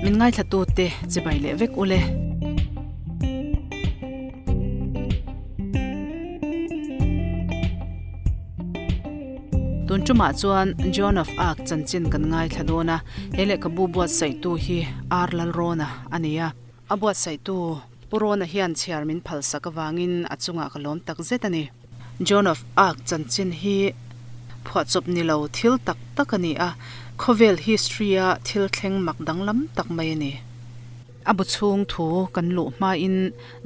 Min ngaithlatute chibai leh vek ule. Tun tumah chuan Joan of Arc chanchin kan ngaithla dawn a, he lehkhabu buatsaihtu hi R Lalrawna a ni a. A buatsaihtu Pu Rawna hian chhiar min phalsak avangin a chungah ka lawm tak zet a ni. Joan of Arc chanchin hi phuahchawp ni lo thil tak tak a ni a, khawvel history-a thil thleng mak danglam tak mai a ni. A bu chhung thu kan luh hmain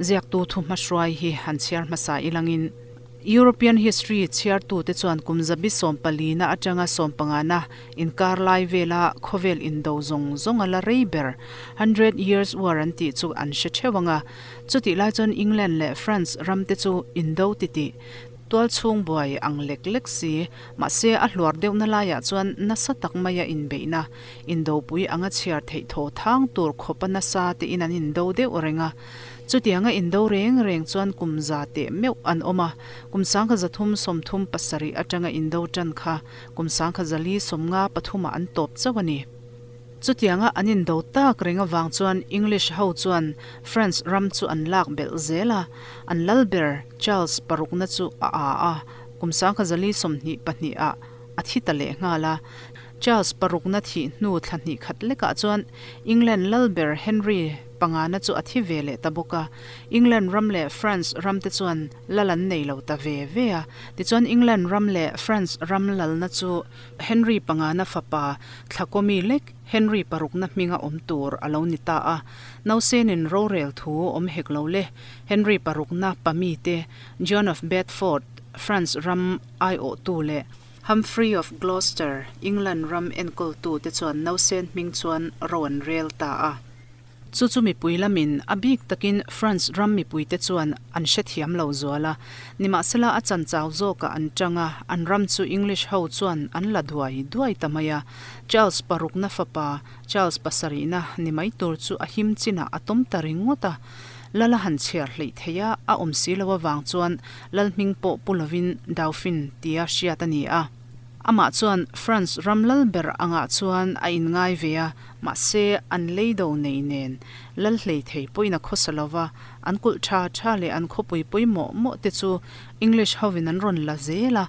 ziaktu thu hmahruai hi han chhiar hmasa ilangin European history chhiartute chuan kum zabi sawmpalina atanga sawmpangana inkar lai vela khawvel indo zawng zawng a la rei ber Hundred Years War an tih chu an hre theuh ang a. Chutih lai chuan England leh France ramte chu indo titih tualchhung buai ang lek lek si, mahse a hluar deuhna laiah chuan nasa tak maia inbeihna, indopui anga chhiar theih thaw thang tur khawpa nasa tein an indo deuh reng a. Chutianga indo reng reng chuan kum za teh meuh an awm a, kum sangkha zathum sawmthum pasarih atanga indo tan kha kum sangkha zali sawmnga pathumah an tawp chauh a ni. Chutianga an indo tak reng avang chuan English ho chuan France ram chu an lak belh zel a, an lal ber Charles parukna chu a a a, kum 2022 ah a thi ta leh nghal a. Charles parukna thih hnu thla hnih khat lekah chuan England lal ber Henry pangana chu a thi ve leh ta bawk a. England ram leh France ram te chuan lal an nei lo ta ve ve a. Tichuan England ram leh France ram lalna chu Henry pangana fapa Thlakawmi lek Henry parukna hminga awm tur a lo ni ta a. Nausenin rorel thu awm hek lo le. Henry parukna pami te John of Bedford, France ram aiawhtu leh Humphrey of Gloucester, England ram enkawltu te chuan nausen hming chuan ro an rel ta a. Chu chu mipui lamin, a bik takin France ram mipuite chuan an hrethiam lo zual a. Nimahsela a chan chau zawkah an tang a, an ram chu English ho chuan an la duai duai ta mai a. Charles parukna fapa, Charles pasarihna ni mai tur chu a him chinah a tawm ta ringawt a. Lal a han chhiar hleih theih a, a awm si lo avang chuan lal hming pawh pu lovin Dauphin tia hriat a ni a. Amah chuan France ram lal ber angah chuan a inngai ve a, mahse an lei do nei nen lal hlei thei pawhin a khawsa lo va, an kulh tha tha leh an khawpui pawimawh mawh te chu English hovin an rawn la zel a,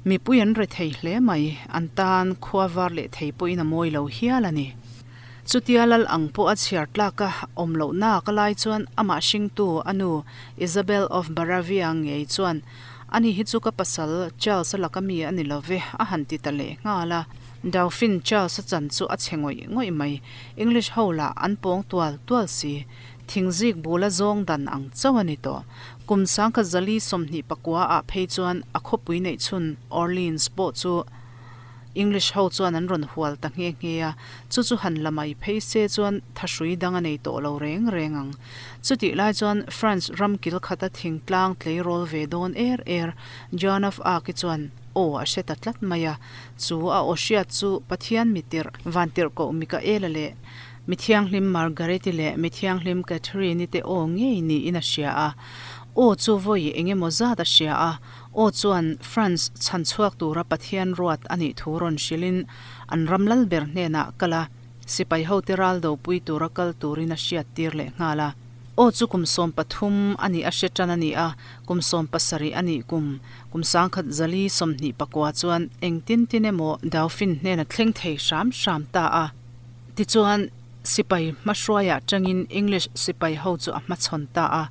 mipui an re thei hle mai, an tan khua var leh thei pawhin a mawi lo hial a ni. Chutia lal ang pawh a chhiar tlak a awm loh nak lai chuan amah hringtu a nu Isabel of Baravia ngei chuan, Ani hi chu ka pasal Charles a laka mi a ni lo ve, a han ti ta leh nghal a. Dauphin Charles a chan chu a chhe ngawih ngawih mai. English ho lah an pawng tual tual si. Thingzik bula zawng dan ang chauh a ni tawh. Kum 1929 ah phei chuan a khawpui neihchhun Orleans pawh chu English ho chuan an rawn hual ta nghe nghe a, chu chu han la mai phei se chuan thahrui dang a nei tawh lo reng reng ang. Chutih lai chuan France ram kil khata thingtlang tleirawl ve dawn er er Joan of Arc-i chuan aw a hre ta tlat mai a, chu a aw hriat chu Pathian mitirh Vantirhkoh Mikaela leh Mithianghlim Margaret-i leh Mithianghlim Catherine-i te aw ngei niin a hria a. Aw chu vawi eng emaw zat a hria a, Aw chuan France chhan chhuak tura Pathian ruat a nih thu rawn hrilhin an ram lal ber hnenah kal a, sipai hote ral dopui tura kal turin a hriat tir leh nghal a. Aw chu kum 13 a nih a hre tan a ni a, kum 17 a nih kum, kum 1429 chuan engtin tin emaw Dauphin hnena thleng thei hram hram ta a. Tichuan, sipai hmahruaiah tangin English sipai ho chu a hmachhawn ta a.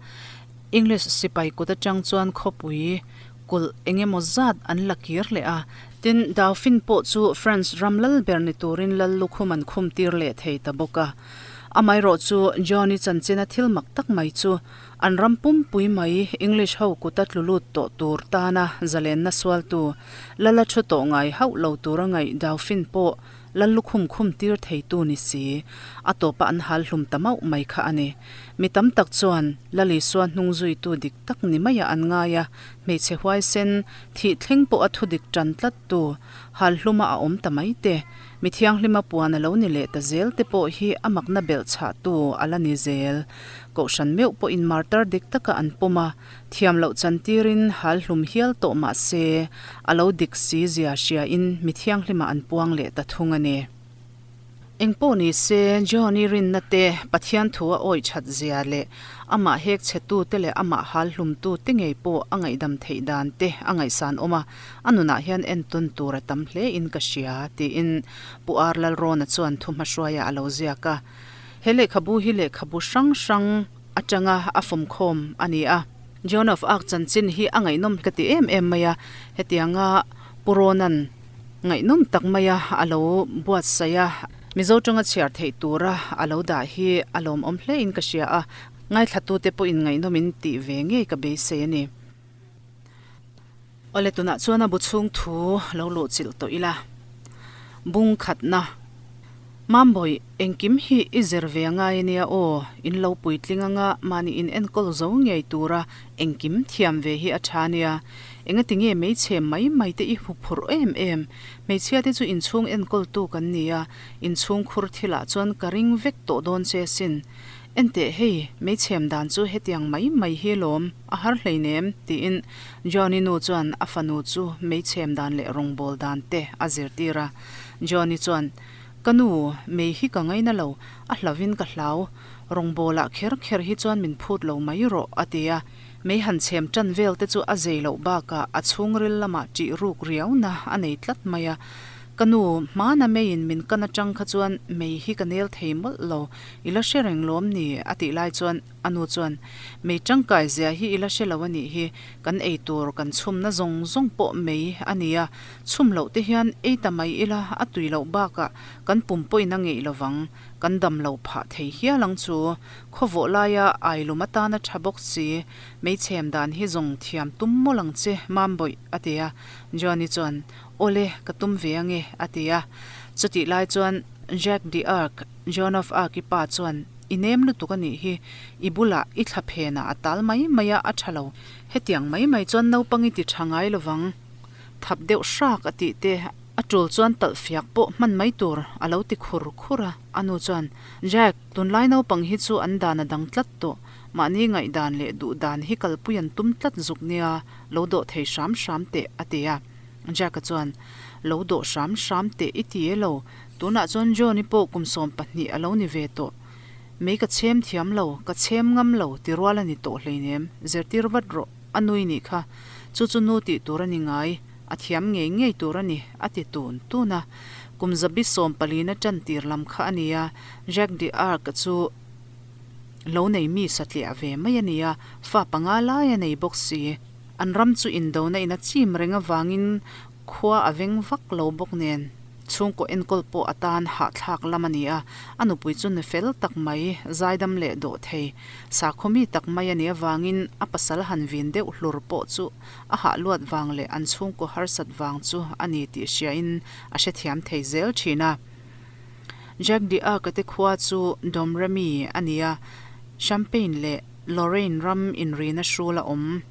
English sipai kut atang chuan khawpui kulh eng emaw zat an la kir leh a, tin Dauphin pawh chu France ram lal ber ni turin lal lukhum an khum tir leh thei ta bawk a. Amaherawh chu Johnny chanchina thil mak tak mai chu an ram pumpui mai English ho kuta tlu lut tawh tur tana zalenna sualtu lala thu tawh ngai hauh lo tura ngaih Dauphin pawh Lal lukhum khum tir theitu ni si, a tawpa an hal hlum ta mauh mai kha a ni. Mi tam tak chuan Lal Isua hnung zuitu dik tak ni maiah an ngai a, hmeichhe huaisen, thih thleng pawh a thu dik tan tlattu, hal hluma a awm ta mai te, mi thianghlima puan a lo ni leh ta zel te pawh hi a makna belh chhahtu a la ni zel. Kohhran meuh pawhin martar dik taka an pawm a, Thiam loh chantirin hal hlum hial tawh mah se, a lo dik si zia hriain mi thianghlimah an puang leh ta thung a ni. Engpawh ni se, John-i rinna te, Pathian thu a awih that zia leh amah hek chhetu te leh amah hal hlumtu te ngei pawh a ngaihdam theih dan te a ngaihsan awm a, a nunah hian entawn tur a tam hle in ka hria, tiin Pu R. Lalrawna chuan thu hmahruaiah a lo ziak a. He lehkhabu hi lehkhabu hrang hrang atanga a fawmkhawm a ni a. Joan of Arc chanchin hi a ngaihnawm ka ti em em mai a, hetianga Pu Rawna'n ngaihnawm tak maia a lo buatsaih a, Mizo tawnga chhiar theih tura a lo dah hi a lawmawm hlein ka hria a, ngaithlatute pawhin ngaihnawm in tih ve ngei ka beisei a ni. Awle tunah chuan a bu chhung thu lo luh chilh tawh ila. Bung khatna. Mambawi, engkim hi i zir ve angai ania aw, in lo puitling anga mahni in enkawl zo ngei tura engkim thiam ve hi a tha ania. Engati nge hmeichhe mai mai te i hmu phurh em em? Hmeichhia te chu inchhung enkawltu kan ni a, inchhung khur thilah chuan ka ring vek tawh dawn che sin. Enteh hei, hmeichhem dan chu hetiang mai mai hi lawm, a har hleinem, tiin Johnny nu chuan a fanu chu hmeichhem dan leh rawngbâwl dan te a zirtir a. Johnny chuan, Ka nu, mei hi ka ngaina lo, a hlauvin ka hlau. Rawngbâwlah kher kher hi chuan min phut lo mai rawh, a ti a. Mei han chhem ṭan vel te chu a zei loh bâkah a chhungril lamah ṭih rûk riauna a nei tlat mai a. Ka nu, hmâna meiin min kan aṭang kha chuan mei hi ka nêl thei mawlh lo, I la hre reng lawm ni? a tih lai chuan a nu chuan, Mei tangkai zia hi i la hre lo a nih hi, kan ei tur kan chhumna zawng zawng pawh mei a ni a, chhum loh te hian ei ta mai ila a tui loh bakah kan pum pawhin a ngeih lovang, kan dam lo phah thei hial ang chu. Khawvawh laia ailum atana tha bawk si, mei chhem dan hi zawng thiam tum mawlh ang che, Mambawih, a ti a. Johnny chuan, Awle, ka tum ve ange, a ti a. Chutih lai chuan Jack de Arc, Joan of Arc-i pa chuan, I nem lutuk a nih hi, i bulah i thla phenah a tal mai mai a, a tha lo. Hetiang mai mai chuan naupang i ti tha ngai lovang. Thap deuh hrak a tih te, a tul chuan talh fiak pawh hman mai tur a lo ti khur khur a. A nu chuan, Jack, tunlai naupang hi chu an dan a dang tlat tawh. Mahni ngaihdan leh duhdan hi kalpui an tum tlat zuk nia, lo dawh thei hram hram teh, a ti a. Jack-a chuan, Lo dawh hram hram teh i ti e lo, tunah chuan John-i pawh kum 12 a lo ni ve tawh. Mei ka chhem thiam lo, ka chhem ngam lo ti rual a ni tawh hleinem, zirtir vat rawh, a nui nih kha. Chu chu nu tih tur a ni ngai, a thiam ngei ngei tur a ni, a ti tun tun a. Kum zabi sawm palina tan tir lam kha a ni a, Jack de Arc-a chu lo nei mi satliah ve mai a ni a, fa panga lai a nei bawk si. An ram chu indona in a chim reng avangin khua a veng vak lo bawk nen chhungkaw enkawl pawh a tan hahthlak lam a ni a, a nupui chu ni fel tak mai, zaidam leh dawh thei, sakhaw mi tak mai a nih avangin a pasal han vin deuh hlur pawh chu a hah luat vang leh an chhungkaw harsat vang chu a ni tih hriain a hrethiam thei zel thin a. Jack de Arc-a te khua chu Domremy a ni a, Champagne leh Lorraine ram inrina hrul a awm.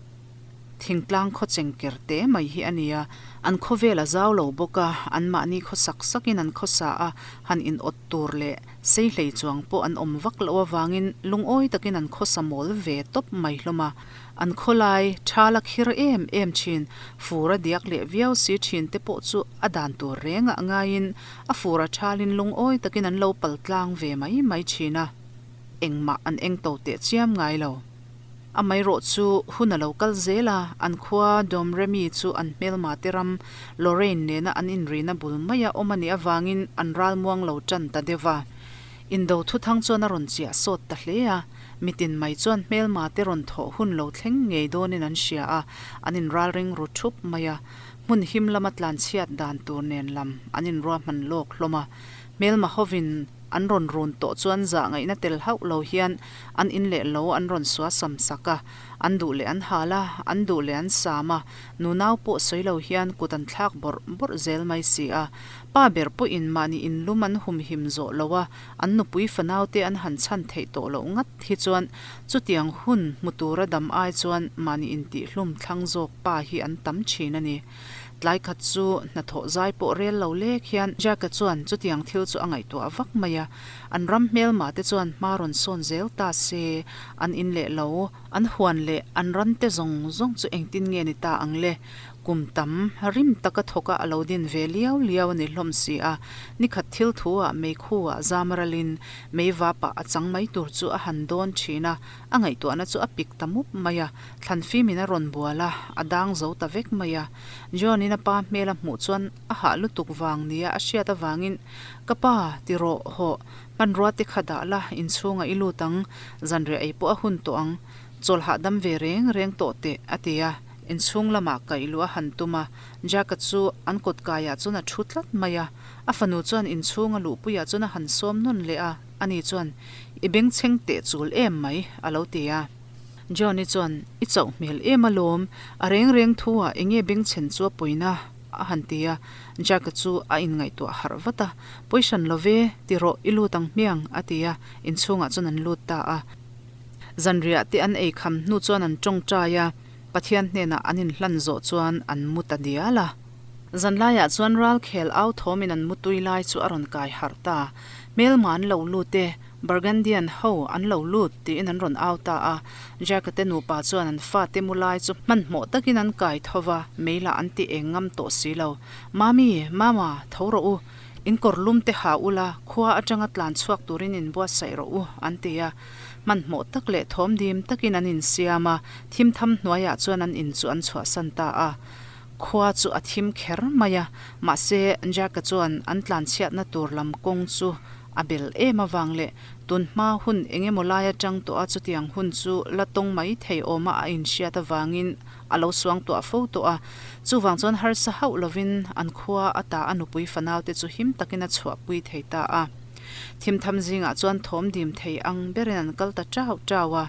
Thingtlang khaw chengker te mai hi a ni a, an khawvel a zau lo bawk a, anmahni khaw sak sakin an khawsa a, han in awt tur leh sei hlei chuang pawh an awm vak loh avangin lungawi takin an khawsa mawl ve tawp mai hlawm a. An khawlai tha la khir em em thin, fur a diak leh viau si thin te pawh chu a dan tur rengah ngaiin a fur a thalin lungawi takin an lo pal tlang ve mai mai thin a. Engmah an eng to teh chiam ngai lo. Amaherawh chu hun a lo kal zel a, an khua Domremy chu an hmelma te ram Lorraine nena an inrina bul maia awm a nih avangin an ralmuang lo tan ta deuh va. Indo thuthang chuan a rawn chiah sawt ta hle a, mitin mai chuan hmelma te rawn thawh hun lo thleng ngei dawnin an hria a, an inralring ru thup mai a. Hmun him lama tlanchhiat dan tur nen lam an inruahman lawk hlawm a. Hmelma hovin an rawn run tawh chuan zah ngaihna tel hauh lo hian an in leh lo an rawn sua sam sak a, an duh leh an hal a, an duh leh an sam a, nunau pawh sawi lo hian kut an thlak bawrh bawrh zel mai si a. Pa ber pawhin mahni inlum an humhim zawh lo a, an nupui fanaute an han chhan theih tawh loh ngat hi chuan chutiang hun hmu tura dam ai chuan mahni intihhlum thlang zawk pa hi an tam thin a ni. Tlai khat chu hnathawh zai pawh rel lo lek hian Jack-a chuan chutiang thil chu a ngaihtuah vak mai a. An ram hmelma te chuan hma rawn sawn zel ta se, an in leh lo, an huan leh an ran te zawng zawng chu engtin nge ni ta ang le? Kum tam rim taka thawka a lo din ve liau liau a ni hlawm si a, nikhat thil thu ah meikhu ah zam ralin mei vapah a chang mai tur chu a han dawn thin a, a ngaihtuahna chu a pik ta mup mai a, thlan fimin a rawn bual a, a dang zo ta vek mai a. John-in a pa hmel a hmuh chuan a hah lutuk vang nia a hriat avangin, Ka pa, ti rawh, hawh, hmanrua te kha dah la, inchhungah i lut ang, zanriah ei pawh a hun tawh ang, chawl hahdam ve reng reng tawh teh, a ti a. Inchhung lamah kaih luh a han tum a, Jack-a chu an kawt kaiah chuan a thu tlat mai a. A fanu chuan inchhung a luhpuiah chuan a han sawm nawn leh a, ani chuan, I bengchheng teh chul em mai, a lo ti a. Johnny chuan, I chauh hmel em alawm, a reng reng thu ah enge bengchhen chu a pawina? a han ti a. Jack-a chu a inngaihtuah harh vat a, Pawi hran lo ve, ti rawh, i lut ang hmiang, a ti a, inchhungah chuan an lut ta a. Zanriah te an ei kham hnu chuan an tawngtai a, Pathian hnenah an inhlan zawh chuan an mu ta dial a. Zanlaiah chuan ralkhel au thawmin an mutui lai chu a rawn kai harh ta. Hmelma an lo lut e, Burgundian ho an lo lut tiin an rawn au ta a. Jack-a te nupa chuan an fate mu lai chu hmanhmawh takin an kai tho va, mei lah an ti eng ngam tawh si lo. Mami, Mama, tho rawh u. In kawr lum te ha ula, khua atanga tlan chhuak turin inbuatsaih rawh u, an ti a. Hmanhmawh tak leh thawm dim takin an insiam a, thim tham hnuaiah chuan an in chu an chhuahsan ta a. Khua chu a thim kher mai a, mahse Jack-a chuan an tlanchhiatna tur lam kawng chu a bel em avang leh tunhma hun eng emaw lai atang tawh a chutiang hun chu la tawng mai thei awma a inhriat avangin a lo suang tuah fo tawh a. Chuvang chuan harsa hauh lovin an khua ata a nupui fanaute chu him takin a chhuahpui thei ta a. Thimtham zingah chuan thawm dim thei ang berin an kal ta chau chau a.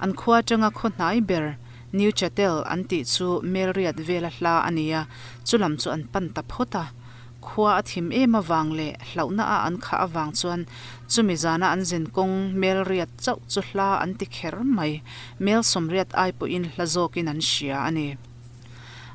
An khua atanga khaw hnai ber Neuchatel an tih chu Melriat vela hla a ni a, chu lam chu an pan ta phawt a. Khua a thim em avang leh hlauhna a an khah avang chuan chumi zana an zin kawng Melriat chauh chu hla an ti kher mai. Mel sawmriat ai pawhin hla zawkin an hria a ni.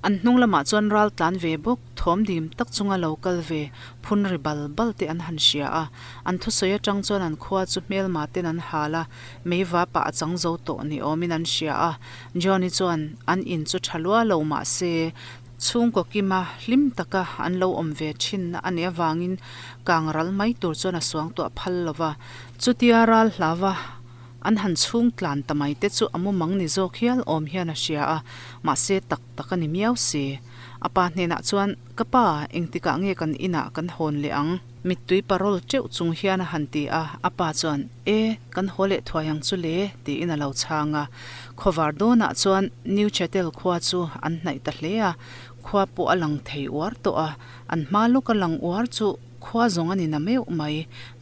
An hnung lamah chuan ral tlan ve bawk, thawm dim tak chunga lo kal ve, phun ri bal bal te an han hria a. An thusawi atang chuan an khua chu hmelma ten an hal a, mei vapah a chang zo tawh ni awmin an hria a. Johnny chuan an in chu tha lua lo mah se, chhungkaw kima hlim taka an lo awm ve thinna a nih avangin kang ral mai tur chuan a suangtuah phal lo va. Chutia ral hlava An han chhung tlan ta mai te chu a mumang ni zawk hial awm hian a hria a, mahse tak tak a ni miau si. A pa hnenah chuan, Ka pa, engtikah nge kan inah kan hawn leh ang? Mittui parawl teuh chung hian a han ti a, a pa chuan, E, kan haw leh thuai ang chu le, tiin a lo chhang a. Khawvar dawnah chuan New Chatel khua chu an hnaih ta hle a, khua pawh a lang thei uar tawh a, an hma lawka lang uar chu Khua zawng a ni na meuh mai,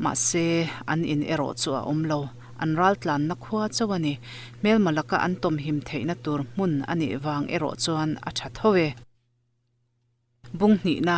mahse an in erawh chu a awm lo. An ral tlanna khua chauh a ni. Hmelma laka an tawmhim theihna tur hmun a nih vang erawh chuan a tha tho e. Bung hnihna,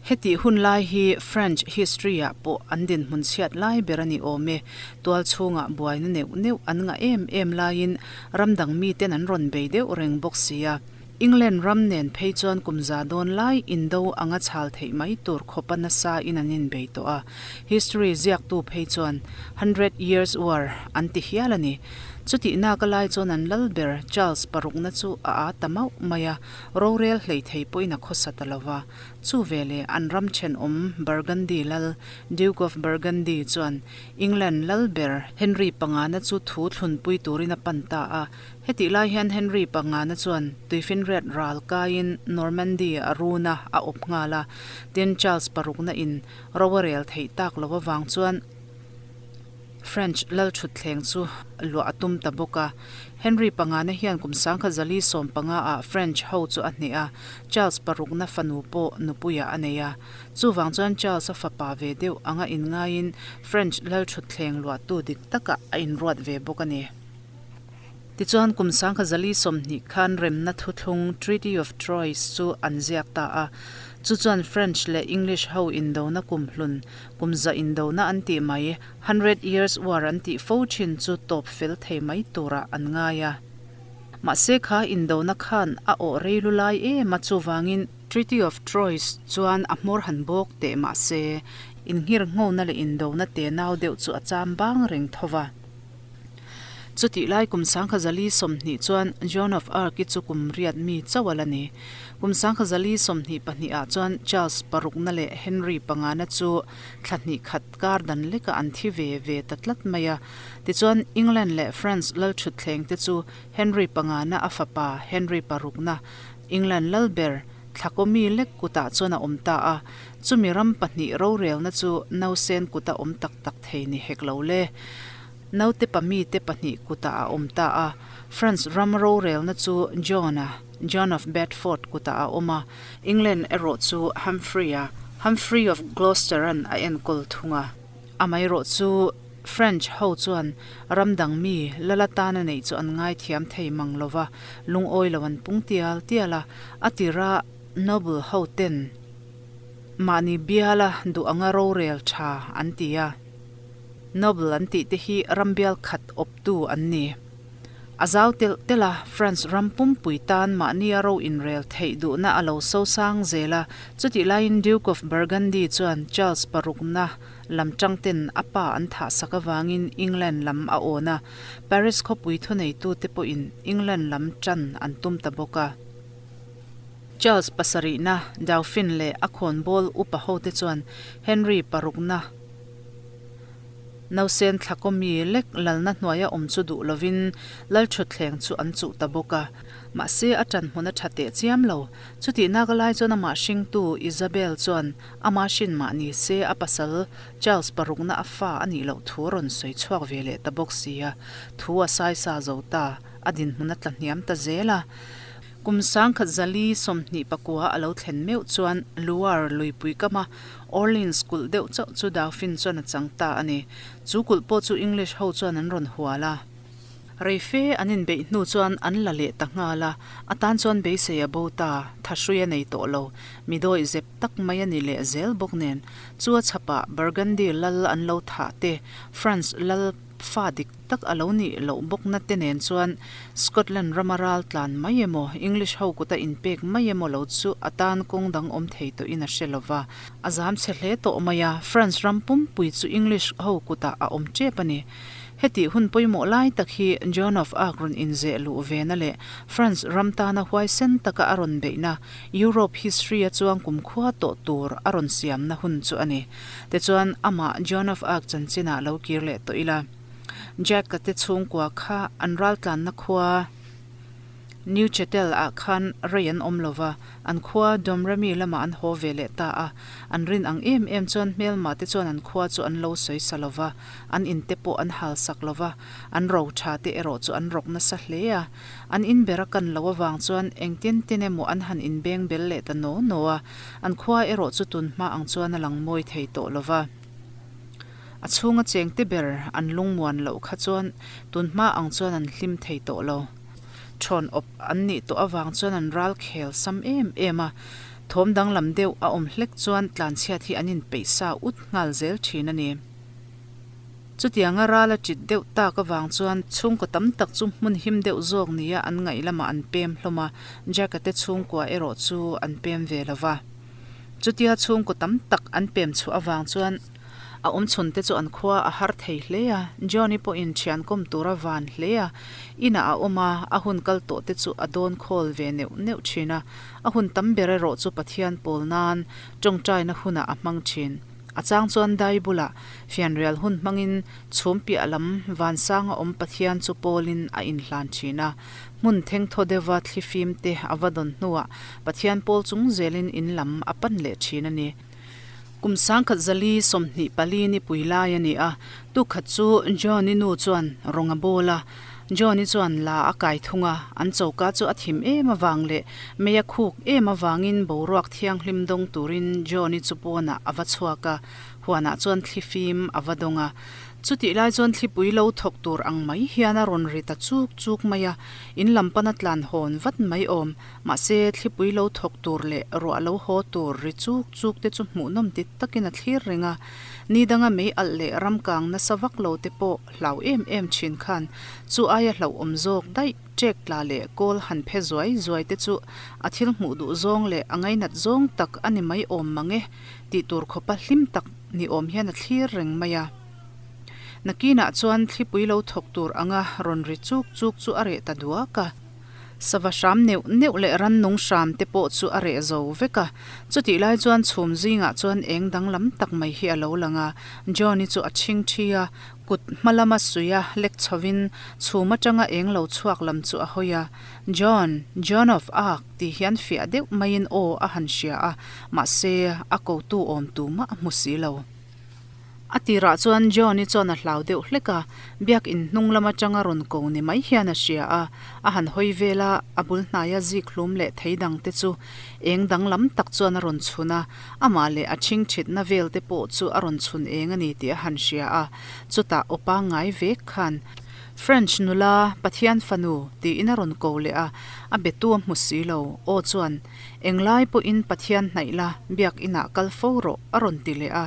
Hetih hun lai hi French history-ah pawh an dinhmun chhiat lai ber a ni awm e. Tual chhungah buaina neuh neuh an ngah em em laiin ram dang miten an rawn bei deuh reng bawk si a. England ram nen phei chuan kum za dawn lai indo anga chhal theih mai tur khawpa nasa in an inbei tawh a, history ziaktu phei chuan Hundred Years War an ti hial a ni. Chutih nak a lai chuan an lal ber Charles parukna chu a aa ta mauh mai a, rorel hlei thei pawhin a khawsa ta lo va. Chu veleh an ram thenawm Burgundy lal Duke of Burgundy chuan England lal ber Henry pangana chu thu thlunpui turin a pan ta a, Hetih lai hian Henry pangana chuan tuifinriat ral kaiin Normandy a run a, a awp nghal a. Tin, Charles parukna in ro a rel theih tak lo avang chuan French lalthutthleng chu luah a tum ta bawk a. Henry pangana hian kum sangkhat zali 15 ah French ho chu a hneh a, Charles parukna fanu pawh nupuiah a nei a. Chuvang chuan Charles a fapa ve deuh anga inngaiin French lalthutthleng luahtu dik takah a inruat ve bawk a ni. Tichuan, kum 1020 khan remna thuthlung, Treaty of Troyes, chu an ziak ta a. Chu chuan French leh English ho indona kum hlun, kum za indona an tih mai, Hundred Years War an tih fo thin chu tawp fel thei mai turah an ngai a. Mahse kha indona khan a awh rei lu lai em a, chuvangin, Treaty of Troyes chuan a hmawr han bawk teh mahse, inngirnghona leh indona tenau deuh chu a cham bang reng tho va. Chutih lai kum 1020 chuan Joan of Arc-i chu kum riat mi chauh a la ni. Kum 1022 ah chuan Charles parukna leh Henry pangana chu thla hnih khat kar dan lekah an thi ve ve ta tlat mai a. Tichuan, England leh France lalthutthleng te chu Henry pangana a fapa Henry parukna, England lalber, Thlakawmi lek kutah chuan a awm ta a. Chumi ram pahnih rorelna chu nausen kuta awm tak tak thei ni hek lo le. Naute pamite pahnih kutah a awm ta a. France ram rorelna chu John-a, John of Bedford, kutah a awm a. England erawh chu Humphrey-a, Humphrey of Gloucester-a'n a enkawl thung a. Amaherawh chu French ho chuan ram dang mi lal atana neih chu an ngaithiam thei mang lo va, lungawi lo an pung tial tial a, a tira noble ho ten mahni biala duh anga rorel tha an ti a. Noble an tih te hi ram bial khat awptu an ni. A zau telh telh a, France ram pumpui tan mahnia ro inrel theih duhna a lo so sang zel a, chutih laiin Duke of Burgundy chuan Charles parukna lam tangten a pa an thahsak avangin England lam a awn a, Paris khawpui thuneitute pawhin England lam tan an tum ta bawk a. Charles pasarihna, Dauphin leh a khawnbawl upa hote chuan Henry parukna, Nausen thlakawmi lek lalna hnuaia awm chu duh lovin Lalṭhutthleng chu an chuh ta bawk a. Mahse, a ṭan hmun a ṭha teh chiam lo. Chutih naka lai chuan amah hringtu Isabel chuan ama hrin mah ni se a pasal Charles parukna a fa a nih loh thu a rawn sawi chhuak ve leh ta bawk si a. Thu a saisa zo ta, a dinhmun a tla hniam ta zel a. Kum 1029 a lo thlen meuh chuan Loire luipui kama Orleans kulh deuh chauh chu Dauphin chuan a chang ta a ni. Chu kulh pawh chu English ho chuan an rawn hual a. Reife an inbeih hnu chuan an la leh ta nghal a, a tan chuan beisei a bo ta, thahrui a nei tawh lo, mi dawih zep tak mai a ni leh zel bawk nen. Chu a chhapah Burgundy lal an lo thah te, France lal fa dik tak a lo nih loh bawkna te nen chuan Scotland rama ral tlan mai emaw, English ho kuta inpek mai emaw lo chu a tan kawng dang awm thei tawhin a hre lo va. A zam chhe hle tawh mai a, France ram pumpui chu English ho kutah a awm tep a ni. Hetih hun pawimawh lai tak hi Joan of Arc rawn inzeh luh vena leh France ram tana huaisen taka a rawn beihna Europe history-a chuang kumkhua tawh tur a rawn siamna hun chu a ni. Tichuan, amah Joan of Arc chanchinah lo kir leh tawh ila. Jack-a te chhungkua kha an raltlanna khua Neuchatel ah khan rei an awm lova, an khua Domremy lamah an haw ve leh ta a. An rin ang em em chuan hmelma te chuan an khua chu an lo sawi sa lova, an in te pawh an hal sak lova, an ro tha te erawh chu an rawk nasa hle a. An in ber a kan loh avang chuan engtin tin emaw an han inbeng bel leh ta naw naw a, an khua erawh chu tun hma ang chuan a lang mawi thei tawh lova. A chhunga chengte ber an lungmuan loh kha chuan tun hma ang chuan an hlim thei tawh lo. Thawn awp an nih tawh avang chuan an ral khel sam em em a, thawm danglam deuh a awm hlek chuan tlanchhiat hi an inpeih sa ut nghal zel thin a ni. Chutianga ral a ṭit deuh tak avang chuan chhungkaw tam tak chu hmun him deuh zawk nia an ngaih lamah an pem hlawm a, Jack-a te chhungkua erawh chu an pem ve lo va. Chutia chhungkaw tam tak an pem chhuah avang chuan a awm chhun te chu an khua a har thei hle a, Johnny pawhin thian kawm tur a van hle a, inah a awm a, a hun kal tawh te chu a dawn khawl ve neuh neuh thin a, a hun tam ber erawh chu Pathian pawl nan tawngtaina hunah a hmang thin. A chang chuan dai bulah fianrial hun hmangin chhum piah lam vansanga awm Pathian chu pawlin a inhlan thin a, hmun thengthaw deuha thlifim te a va dawn hnuah Pathian pawl chung zelin in lam a pan leh thin a ni. Kum 1024 ni pui lai a ni a, tukhat chu John-i nu chuan rawng a bawl a, John-i chuan la a kai thung a, an choka chu a thim em avang leh mei a khuk em avangin boruak thianghlim dawng turin John-i chu pawnah a va chhuak a, huanah chuan thlifim a va dawng a. Chutih lai chuan thlipui lo thawk tur ang mai hian a rawn ri ta chuk chuk mai a, in lam pana tlan hawn vat mai awm. Mahse, thlipui lo thawk tur leh ruah lo haw tur ri chuk chuk te chu hmuhnawm ti takin a thlir reng a. Ni danga mei alh leh ram kang nasa vak lo te pawh hlau em em thin khan chu aia hlauhawm zawk daih ṭek tla leh kawl han phe zuai zuai te chu a thil hmuh duh zawng leh a ngainat zawng tak a ni mai awm mang e tih tur khawpa hlim tak ni awm hian a thlir reng mai a. Nakinah chuan thlipui lo thawk tur anga rawn ri chuk chuk chu a reh ta duak a. Sava hram neuh neuh leh rannung hram te pawh chu a reh zo vek a. Chutih lai chuan chhum zingah chuan eng danglam tak mai hi a lo lang a. Johnny chu a chhing thi a, kut hma lama suih a lek chhovin chhum atanga eng lo chhuak lam chu a hawi a. John, John of Arc tih hian fiah deuh maiin aw a han hria a, mahse a kotu awm tumah a hmu si lo. A tirah chuan John-i chuan a hlau deuh hlek a, biakin hnung lam atanga rawn ko ni mai hian a hria a, a han hawi vel a, a bul hnaia zik hlum leh thei dang te chu eng danglam tak chuan a rawn chhun a, amah leh a chhingchhitna vel te pawh chu a rawn chhun eng a ni tih a han hria a, chutah aw pangngai vek khan, French nula, Pathian fanu, tiin a rawn ko leh a, a betu a hmu si lo, aw chuan, Englai pawhin Pathian hnaih la, biakinah kal fo rawh, a rawn ti leh a.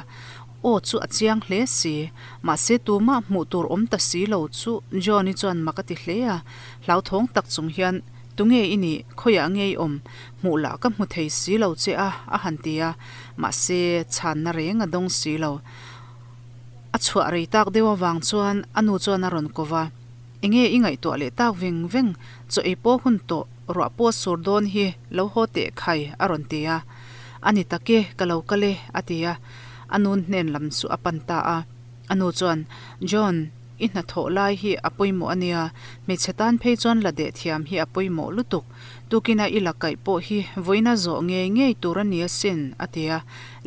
Aw chu a chiang hle si. Mahse tumah hmuh tur awm ta si lo chu John-i chuan mak a ti hle a. Hlauthawng tak chung hian, Tunge i nih? Khawiah nge i awm? Hmuh lah ka hmu thei si lo che a, a han ti a. Mahse chhanna reng a dawng si lo. A chhuah rei tak deuh avang chuan a nu chuan a rawn ko va. Enge i ngaihtuah leh tak veng veng, chaw ei pawh hun tawh, ruah pawh sur dawn hi lo haw teh khai a rawn ti a. A ni tak e, ka lo kal e a ti a. A nun hnen lam chu a pan ta a. A nu chuan, John, i hnathawh lai hi a pawimawh a nia, hmeichhe tan phei chuan la deh thiam hi a pawimawh lutuk. Tukina i la kaih pawh hi vawiina zawh ngei ngei tur a ni asin a ti a.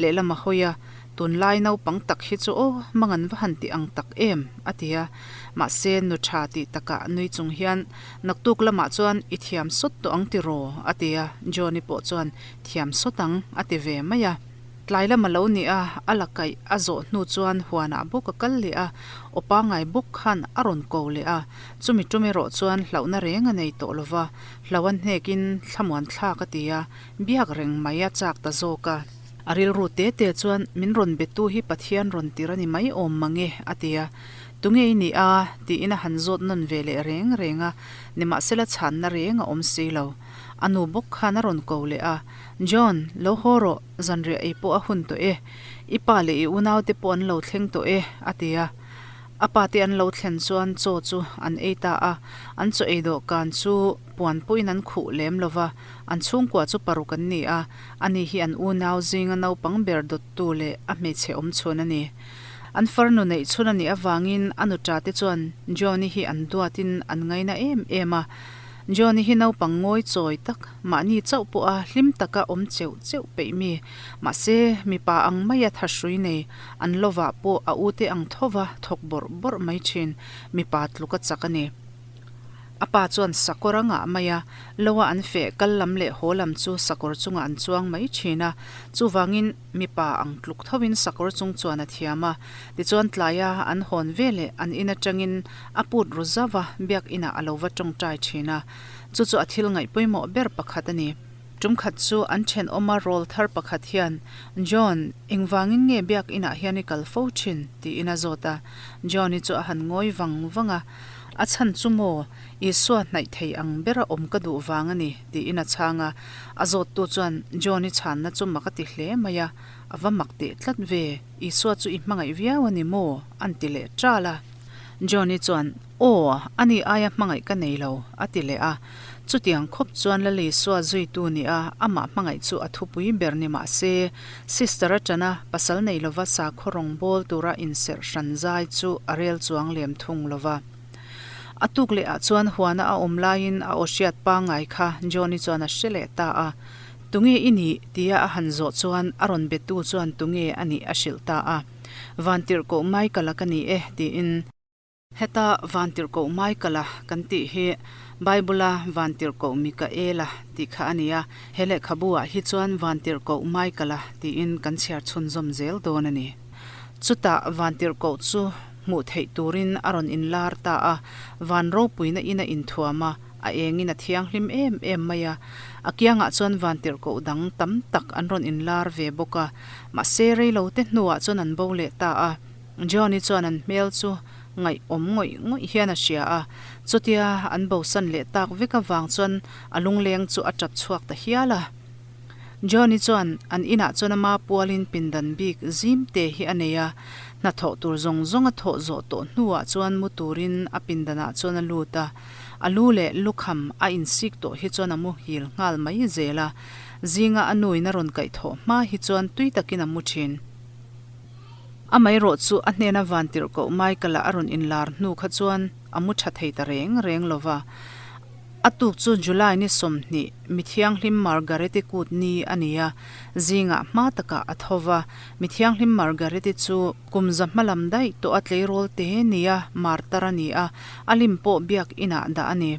Lehlam a hawi a, Tunlai naupang tak hi chu aw, mangan va han ti ang tak em? a ti a. Mahse, nu tha tih takah nui chung hian, Naktuk lamah chuan i thiam sawt tawh ang tiraw? a ti a. Johnny pawh chuan, Thiam sawt ang, a ti ve mai a. Tlai lam a lo ni a, a la kaih a zawh hnu chuan huanah bawk a kal leh a, aw pangngai bawk khan a rawn ko leh a. Chumi tum erawh chuan hlauhna reng a nei tawh lo va, hlau a hnekin thlamuan thlak a ti a, biak reng mai a chak ta zawk a. A rilru te te chuan, Min rawn betu hi Pathian rawn tir a ni mai awm mang e, a ti a. Tunge i nih a? tiin a han zawt nawn ve leh reng reng a, nimahsela chhanna reng a awm si lo. A nu bawk khan a rawn ko leh a, John, lo haw rawh, zanriah ei pawh a hun tawh e. I pa leh i unaute pawh an lo thleng tawh e, a ti a. A pa te an lo thlen chuan chaw chu an ei ta a, an chaw ei dawhkan chu puan pawhin an khuh lem lo va, an chhungkua chu paruk an ni a, ani hi an unau zinga naupang ber dawttu leh a hmeichhe awm chhun a ni. An farnu neih chhun a nih avangin a nuṭa te chuan Johnny hi an duatin an ngaina em em a. Johnny hi naupang ngawi chawi tak, mahni chauh pawha hlim taka awm cheuh cheuh peih mi, mahse mipa ang maia thahrui nei, an lovah pawh a ute ang thova thawk bawrh bawrh mai thin, mipa tluka chak a ni. A pa chuan sakawr a ngah mai a, loa an feh kal lam leh haw lam chu sakawr chungah an chuang mai thin a, chuvangin mipa ang tluk thovin sakawr chung chuan a thiam a. Tichuan tlaia an hawn ve leh an in atangin a put ru zauh a, biakinah a lo va tawngtai thin a. Chu chu a thil ngaih pawimawh ber pakhat a ni. Tum khat chu an thenawma rawl thar pakhat hian, John, engvangin nge biakinah hian i kal fo thin? tiin a zawt a. John-i chu a han ngawi vang vang a. A chhan chu maw, Isua hnaih thei ang bera awm ka duh vang a ni, tiin a chhang a. A zawttu chuan John-i chhanna chu mak a ti hle mai a, A va mak teh tlat ve, Isua chu i hmangaih viau a ni maw? a'n ti leh ṭal a. John-i chuan, Aw, ani aia hmangaih ka nei lo, a ti leh a. Chutiang khawp chuan Lal Isua zuitu ni a, amah hmangaih chu a thupui ber ni mah se, Sister atana pasal nei lova sakhaw rawng bawl tura inserh hran zai chu a rel chuang lem thung lo va. A tuk leh ah chuan huana a awm laiin a aw hriat pangngai kha Johnny chuan a hre leh ta a. Tunge i nih? tia a han zawh chuan a rawn betu chuan tunge a nih a hrilh ta a. Vantirhkoh Michael-a ka ni e, tiin. Heta Vantirhkoh Michael-a kan tih hi Bible-a Vantirhkoh Mikael-a tih kha a ni a, he lehkhabu-ah hi chuan Vantirhkoh Michael-a tiin kan chhiar chhunzawm zel dawn a ni. Chutah Vantirhkoh chu hmuh theih turin a rawn inlar ta a, van ropuina in a inthuam a, a engin a thianghlim em em mai a. A kiangah chuan Vantirhkoh dang tam tak an rawn inlar ve bawk a, mahse reilote hnuah chuan an bo leh ta a. Johnny chuan an hmel chu ngaihawm ngawih ngawih hian a hria a, chutia an bosan leh tak vek avang chuan a lungleng chu a tap chhuak ta hial a. Johnny chuan an inah chuan ama pualin pindan bik zim te hi a nei a, Hnathawh tur zawng zawng a thawh zawh tawh hnuah chuan mu turin a pindanah chuan a lut a, a lu leh lukham a insik tawh hi chuan a muhil nghal mai zel a, zinga a nuin a rawn kaihthawh hma hi chuan tui takin a mu thin. Amaherawh chu a hnena vantirhkoh Michael-a a rawn inlar hnu kha chuan a mu tha thei ta reng reng lo va. A tuk chu July ni 20, Mithianghlim Margaret-i kut ni a ni a, zingah hma takah a tho va. Mithianghlim Margaret-i chu kum za hma lam daih tawh a tleirawl te nia martar a ni a, a lim pawh biak inah dah a ni.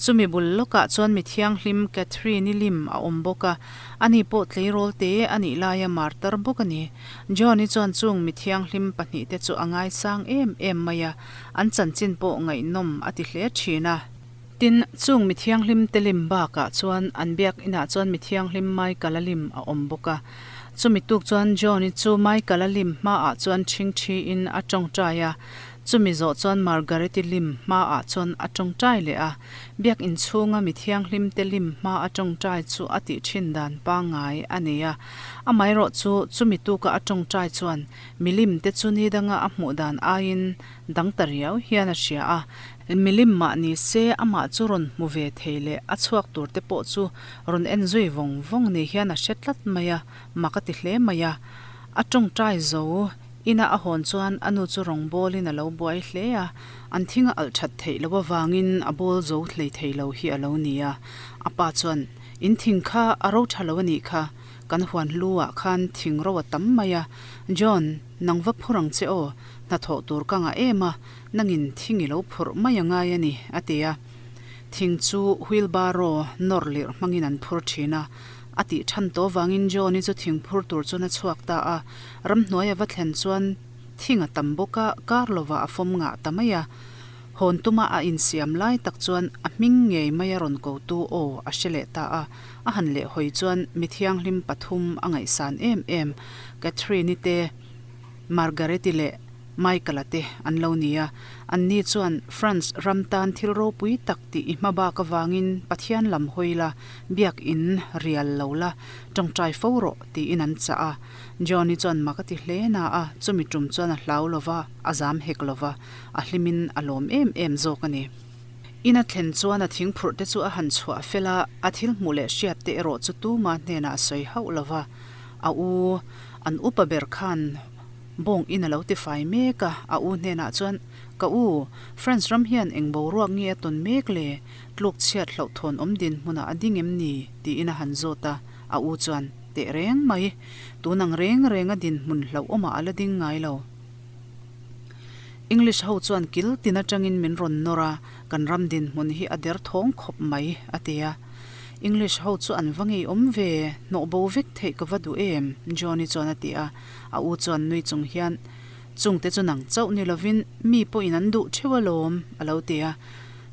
Chumi bul lawkah chuan Mithianghlim Catherine-i lim a awm bawk a, ani pawh tleirawl te a nih laia martar bawk a ni. John-i chuan chung Mithianghlim pahnihte chu a ngaisang em em mai a, an chanchin pawh ngaihnawm a ti hle thin a. Tin, chung mi thianghlim te lim bakah chuan an biak inah chuan mi thianghlim Michael-a lim a awm bawk a. Chumi tuk chuan John-i chu Michael-a lim hmaah chuan ṭhingṭhiin a ṭawngṭai a, chumi zawh chuan Margaret-i lim hmaah chuan a ṭawngṭai leh a. Biak in chhunga mi thianghlim te lim hma a ṭawngṭai chu a tih ṭhin dan pangngai a nei a. Amaherawh chu chumi tuka a ṭawngṭai chuan milim te chu ni danga a hmuh dan aiin dang ta riau hian a hria a, milim mah ni se amah chu rawn hmu ve thei leh a chhuak tur te pawh chu rawn en zui vawng vawng ni hian a hre tlat mai a, mak a ti hle mai a. A tawngtai zo ina a hawn chuan a nu chu rawn bawlin a lo buai hle a, an thing a alh that theih loh avangin a bawl zo hlei thei lo hi a lo ni a. A pa chuan, In thing kha a ro tha lo a nih kha, kan huan hlu ah khan thing ro a tam mai a, John, nang va phur ang che aw, Hnathawh tur ka ngah em a, nangin thing i lo phurh mai a ngai a ni, a ti a. Thing chu wheelbarrow nawr lirh hmangin an phur thin a. A tih than tawh vangin John-i chu thing phur tur chuan a chhuak ta a. Ramhnuai a va thlen chuan thing a tam bawk a, kar lovah a fawm ngah ta mai a. Hawn tuma a insiam lai tak chuan a hming ngei mai a rawn kotu aw a hre leh ta a. A han lehhawi chuan mi thianghlim pathum a ngaihsan em em, Catherine-i te, Margaret-i leh Michael-a te an lo ni a, anni chuan France ram tan thil ropui tak tih i hma bak avangin Pathian lam hawi la, biak in rial lo la, tawngtai fo rawh tiin an chah a. Johnny chuan mak a ti hle na a, chumi tum chuan a hlau lo va, a zam hek lo va, a hlimin a lawm em em zawk a ni. In a thlen chuan a thingphurh te chu a han chhuah fel a, a thil hmuh leh hriat te erawh chu tuma hnenah a sawi hauh lo va, A u, an upa ber khan bawng in a lo tifai mek a, a u hnenah chuan, Ka u, France ram hian eng boruak nge a tawn mek le? Tluk chhiat hlauhthawn awm dinhmunah a ding em ni? tiin a han zawt a, a u chuan, Teh reng mai, tun ang reng renga dinhmun hlauhawmah a la ding ngai lo. English ho chuan kil tin atangin min rawn nawr a, kan ram dinhmun hi a derthawng khawp mai, a ti a. English ho chu an va ngeiawm ve, hnawh bo vek theih ka va duh em? Johnny chuan a ti a, a u chuan nui chung hian, Chungte chu nang chauh ni lovin mi pawhin an duh theuh alawm, a lo ti a.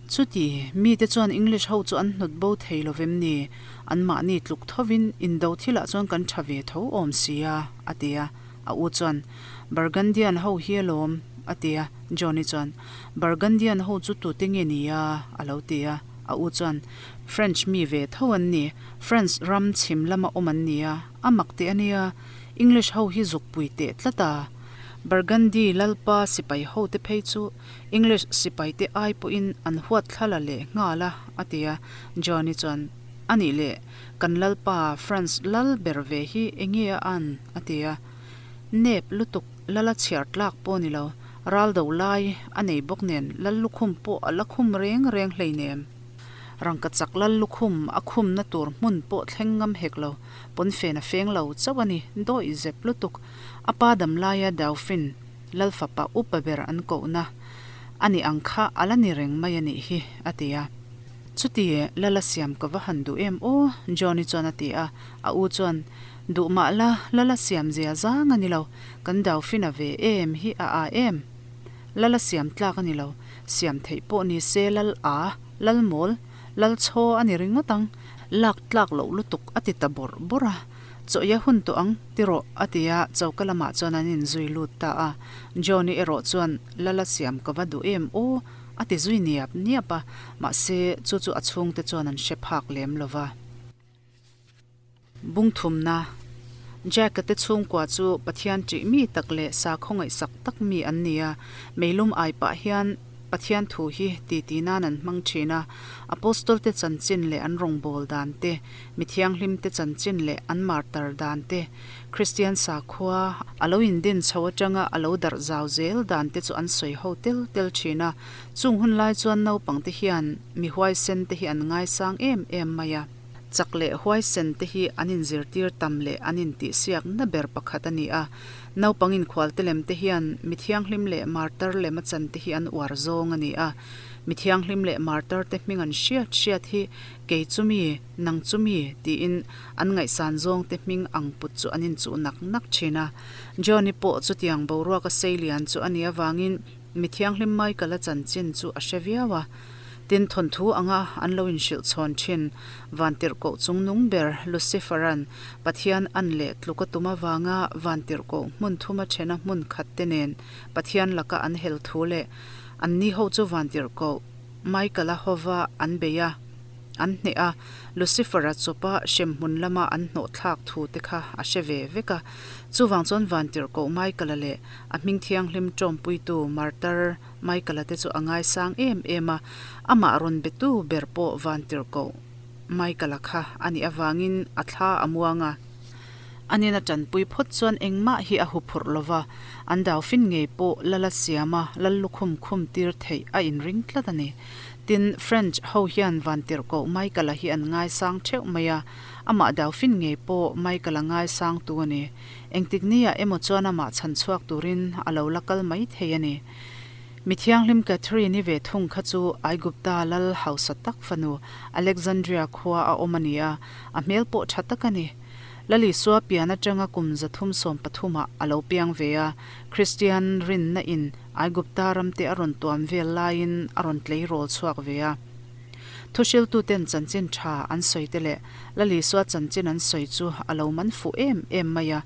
Chuti, mite chuan English ho chu an hnawt bo thei lovem ni? Anmahni tluk thovin indo thilah chuan kan tha ve tho awm si a, a ti a. A u chuan, Burgundian ho hi alawm, a ti a. Johnny chuan, Burgundian ho chu tute nge ni a? a lo ti a. A u chuan, French mi ve tho an ni, France ram chhim lama awm an ni a, a mak teh a nia, English ho hi zuk pui teh tlat a. Burgundy lalpa sipai ho te phei chu English sipai te ai pawhin an huat thla la leh nghal a, a ti a. Johnny chuan, A nih leh, kan lalpa France lal ber ve hi enge a an? a ti a. Nep lutuk lala chhiar tlak pawh ni lo, ral do lai a nei bawk nen lal lukhum pawh a la khum reng reng hleinem. Rangka chak lal lukhum a khumna tur hmun pawh thleng ngam hek lo, pawnfen a feng lo chauh a ni, dawih zep lutuk. A pa dam laia Dauphin, lal fapa upa ber an kohna a ni ang kha a la ni reng mai a nih hi, a ti a. Chuti lala siam ka va han duh em aw, Johnny chuan a ti a, a u chuan, Duh mah la, lala siam zia zang a ni lo, kan Dauphin-a ve em hi a a em? Lala siam tlak a ni lo, siam theih pawh ni se lal a, lal mawl, lal chhaw a ni ringawt ang, lak tlak loh lutuk a ti ta bawrh bawrh a. Chawhia hun tawh ang, ti rawh, a ti a, choka lamah chuan an inzui lut ta a. Johnny erawh chuan, Lala siam ka va duh em aw, a ti zui niap niap a, mahse chu chu a chhungte chuan an hre phak lem lo va. Bungthumna. Jack-a te chhungkua chu Pathian ṭih mi tak leh sakhaw ngaihsak tak mi an ni a, meilum ai pah hian Pathian thu hi titi nan an hmang ṭhin a, Apostol te chanchin leh an rawngbâwl dan te, mi thianghlim te chanchin leh an martar dan te, Kristian sakhua a lo indin chho aṭanga a lo darh zau zel dan te chu an sawi ho tel tel ṭhin a, chung hun lai chuan naupang te hian mi huaisen te hi an ngaisang em em mai a. Chak leh huaisen te hi an inzirtir tam leh an intihsiakna ber pakhat a ni a. Naupang inkhualte lem te hian mi thianghlim leh martar lem a chan te hi an uar zawng a ni a. Mi thianghlim leh martar te hming an hriat hriat hi kei chu mi, nang chu mi tiin an ngaihsan zawng te hming ang put chu an inchuh nak nak thin a. Johnny pawh chutiang boruaka seilian chu a nih avangin mi thianghlim Michael-a chanchin chu a hre viau a. Tin, thawnthu anga an lo inhrilh chhawn thin Vantirhkoh chungnung ber Lucifer-a'n Pathian an leh tluk a tum avanga Vantirhkoh hmun thuma thena hmun khat te nen Pathian laka an hel thu leh anni ho chu Vantirhkoh Michael-a hova an bei a, an hneh a, Lucifer-a chawpa hremhmun lama an hnawh thlak thu te kha a hre ve vek a. Chuvang chuan Vantirhkoh Michael-a leh a hming thianghlim tawmpuitu Martar Michael-a te chu a ngaisang em em a, amah rawn betu ber pawh Vantirhkoh Michael-a kha a nih avangin a thla a muang a. Anin a tanpui phawt chuan engmah hi a huphurh lo va, an daufin ngei pawh lal a siam a, lal lukhum khum tir theih a inring tlat a ni. Tin, French ho hian Vantirhkoh Michael-a hi an ngaisang theuh mai a, amah daufin ngei pawh Michael-a ngaisangtu a ni. Engtik niah emaw chuan amah chhan chhuak turin a lo la kal mai thei a ni. Mi thianghlim Catherine-i ve thung kha chu Aigupta lal hausa tak fanu Alexandria khua a awm a ni a, a hmel pawh tha tak a ni. Lal Isua pian atanga kum 313 ah a lo piang ve a, Kristian rinna in Aigupta ramte a rawn tuam vel laiin a rawn tleirawl chhuak ve a. Thuhriltuten chanchin tha an sawi te leh Lal Isua chanchin an sawi chu a lo man fuh em em mai a.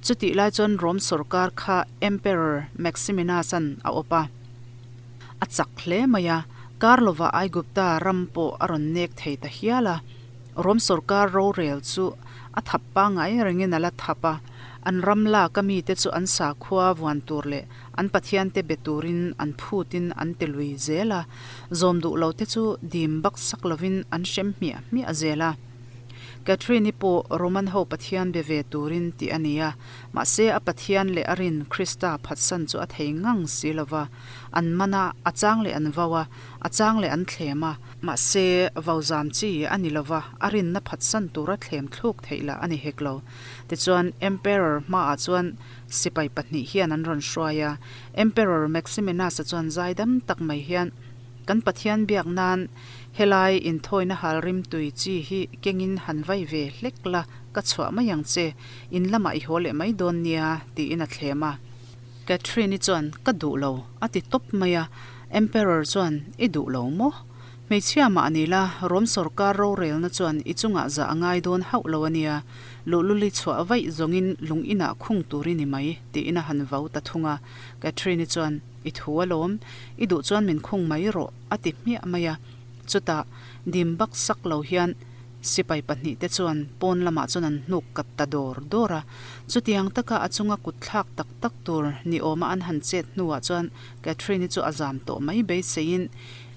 Chutih lai chuan Rom sawrkar kha Emperor Maximinus-a'n a awp a. A chak hle mai a, kar lovah Aigupta ram pawh a rawn nek thei ta hial a. Rom sawrkar rorel chu a thap pangngai rengin a la thap a, an ram lak a mite chu an sakhua vuan tur leh An Pathiante be turin an phutin an ti lui zel a, zawm duh lote chu dim bak sak lovin an hrem hmiah hmiah zel a. Catherine-i pawh Roman ho Pathian be ve turin tih a ni a, mahse a Pathian leh a rin Krista phatsan chu a thei ngang si lo va, an man a, a chang leh an vau a, a chang leh an thlem a, mahse vau zam chi a ni lo va, a rinna phatsan tura thlem thluk theih lah a ni hek lo. Tichuan Emperor hmaah chuan Sipai pahnih hian an rawn hruai a, Emperor Maximinus-a chuan zaidam tak mai hian, Kan Pathian biak nan helai inthawina hal rimtui chi hi kengin han vai ve hlek la, ka chhuah mai ang che, in lamah i haw leh mai dawn nia, tiin a thlem a. Catherine-i chuan, Ka duh lo, a ti tawp mai a. Emperor chuan, I duh lo maw? Hmeichhia mah ni la, Rom sawrkar rorelna chuan i chungah zah a ngai dawn hauh lo a nia, luhluli chhuah vaih zawngin lung inah khung tur i ni mai, tiin a han vau ta thung a. Catherine-i chuan, I thu alawm, i duh chuan min khung mai rawh, a ti hmiah mai a. Chutah, dim bak sak lo hian sipai pahnihte chuan pawn lamah chuan an hnuk kat ta dawr dawr a. Chutiang taka a chunga kut thlak tak tak tur ni awma an han chet hnuah chuan Catherine-i chu a zam tawh mai beiseiin,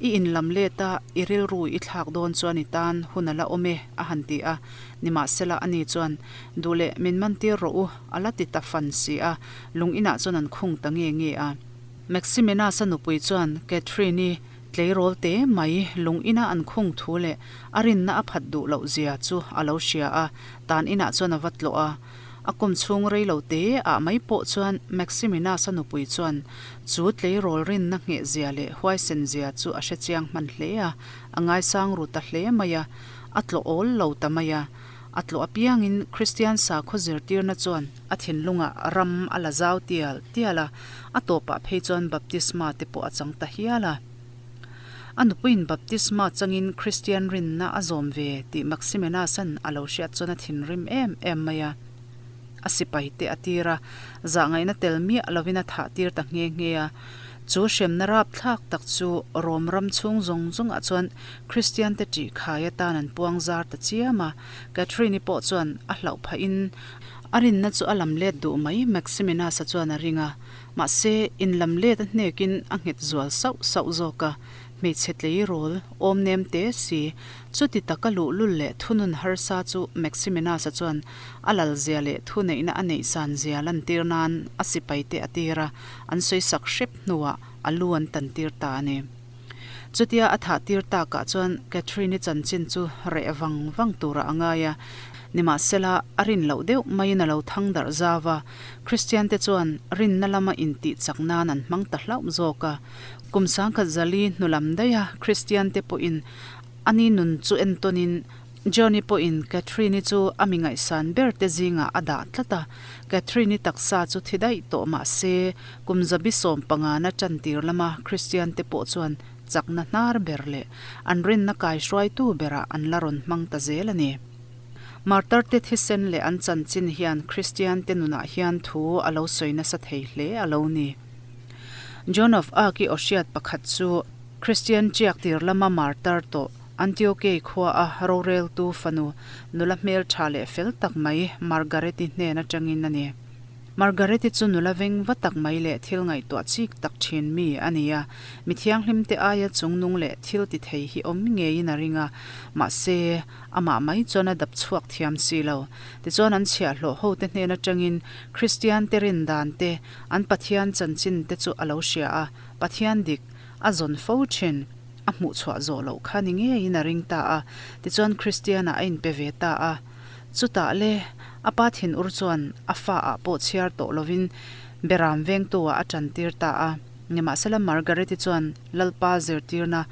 I inlam let a, i rilru i thlak dawn chuan i tan hun a la awm e, a han ti a. Nimahsela, ani chuan, Duh leh min man tir rawh u, a la ti ta fan si a, lung inah chuan an khung ta nge nge a. Maximinus-a nupui chuan Catherine-i tleirawl te mai lung ina an khung thu leh a rinna a phat duh loh zia chu a lo hria a, tan inah chuan a va tlawh a. A kum chhung rei lo te ah mai pawh chuan Maximinus-a nupui chuan chu tleirawl rinna ngheh zia leh huaisen zia chu a hre chiang hman hle a, a ngaisang ru ta hle mai a, a tlawh awl lo ta mai a. A tlawh apiangin Kristian sakhaw zirtirna chuan a thinlungah ram a la zau tial tial a, a tawpah phei chuan baptisma te pawh a chang ta hial a. A nupuiin baptisma changin Kristian rinna a zawm ve tih Maximinus-a'n a lo hriat chuan a thinrim em em mai a. A sipaite a tir a, zahngaihna tel miah lovin a thah tir ta nghe nghe a. Chu hremna rapthlak tak chu Rom ram chhung zawng zawngah chuan Kristiante ṭih khai atan an puang zar ta chiam a. Catherine-i pawh chuan a hlauh phahin. A rinna chu a lam let duh mai Maximinus-a chuan a ring a, mahse, in lam let a hnekin a nghet zual sauh sauh zawk a, hmeichhe tleirawl, awm nem te si, chuti taka luhlul leh thunun harsa chu Maximinus-a chuan a lalzia leh thuneihna a neih san zia lantir nan a sipaite a tir a, an sawisak hrep hnuah a lu an tantir ta a ni. Chutia a thah tir takah chuan Catherine-i chanchin chu reh vang vang turah a ngai a, nimahsela a rin loh deuh maiin a lo thang darh zau a, Kristiante chuan rinna lama intih chak nan an hmang ta hlauh zawk a. Kum sangkhat zali hnu lam daiha Kristiante pawhin ani nun chu entawnin Johnny pawhin Catherine-i chu a mi ngaihsan ber te zingah a dah tlat a, Catherine-i taksa chu thi daih tawh mah se, kum zabi 15 na ṭantir lama Kristian te pawh chuan chakna hnar ber leh an rinna kaihruaitu berah an la rawn hmang ta zel a ni. Martar te thisen leh an chanchin hian Kristian te nunah hian thu a lo sawi nasa thei hle a lo ni. Joan of Arc-i aw hriat pakhat chu Kristian ṭiak tir lama martar tawh Antiokei khua a roreltu fanu nula hmeltha leh fel tak mai Margareti hnen atangin a ni. Margareti chu nula veng va tak mai leh thil ngaihtuah chik tak thin mi a ni a, mi thianghlimte aia chungnung leh thil ti thei hi awm ngeiin a ring a, mahse, amah mai chuan a dap chhuak thiam si lo. Tichuan an chhiahhlawh hote hnen atangin Kristian te rin dan te, an Pathian chanchin te chu a lo hria a, Pathian dik, a zawn fo thin. A hmuh chhuah zawh loh kha ni ngeiin a ring ta a, tichuan Kristiana a inpe ve ta a. Chutah le, a pa thinur chuan a fa ah pawh chhiar tawh lovin Beram vengtu-ah a tantir ta a. Nimahsela Margaret-i chuan Lalpa zirtirna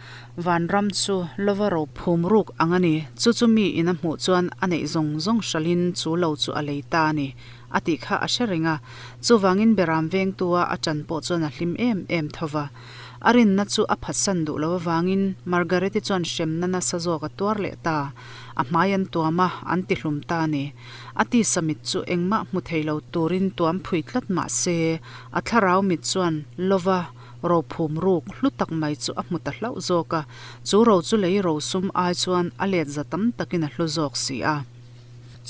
vanram chu lova ro phum ruk ang a ni, chu chu mi in a hmuh chuan a neih zawng zawng hralhin chu lo chu a lei ta a ni, a tih kha a hre reng a. Chuvangin Beram vengtu-a a tan pawh chuan a hlim em em tho va. A rinna chu a phatsan duh lo avangin Margaret-i chuan hremna nasa zawk a tuar leh ta. A hmai an tuam a, an tihlum ta a ni. A tisa mit chu engmah hmu thei lo turin tuam phui tlat mah se, a thlarau mit chuan lova rophum ruk hlu tak mai chu a hmu ta hlauh zawk a, chu ro chu lei rosum ai chuan a let za tam takin a hlu zawk si a.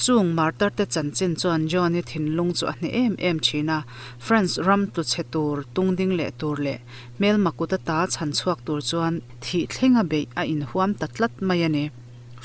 Chung martar-te chanchin chuan John-i thinlung chu a hneh em em thin a, France ram tlu chhe tur, tung ding leh tur leh hmelma kut ata chhan chhuak tur chuan thih thlenga beih a inhuam ta tlat mai a ni.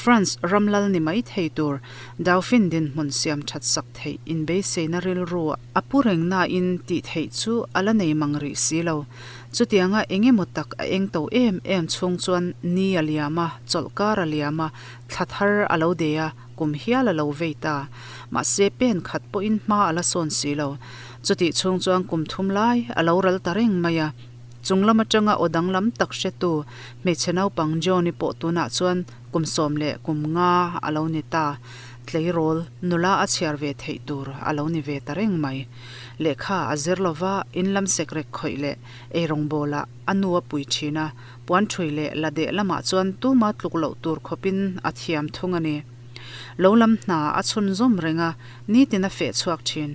France ram lal ni mai thei tur Dauphin dinhmun siam that sak theih inbeiseina rilru a pu reng nain tih theih chu a la nei mang rih si lo. Chutianga eng emaw tak a eng to em em chhung chuan ni a liam a, chawlhkar a liam a, Thla thar a lo de a, kum hial a lo vei ta. Mahse, pen khat pawhin hma a la sawn si lo. Chutih chhung chuan kum thum lai a lo ral ta reng mai a. Chung lam atanga aw danglam tak hretu hmeichhe naupang John-i pawh tunah chuan kum 15 a lo ni ta. Tleirawl nula a chhiar ve theih tur a lo ni ve ta reng mai. Lehkha a zir lova, in lam sekrek khawih leh eirawngbawlah a nu a pui thin a, Puan ṭhui leh la deh lamah chuan tuma tluk loh tur khawpin a thiam thung a ni. Lo lam hna a chhunzawm reng a, nitin a feh chhuak ṭhin.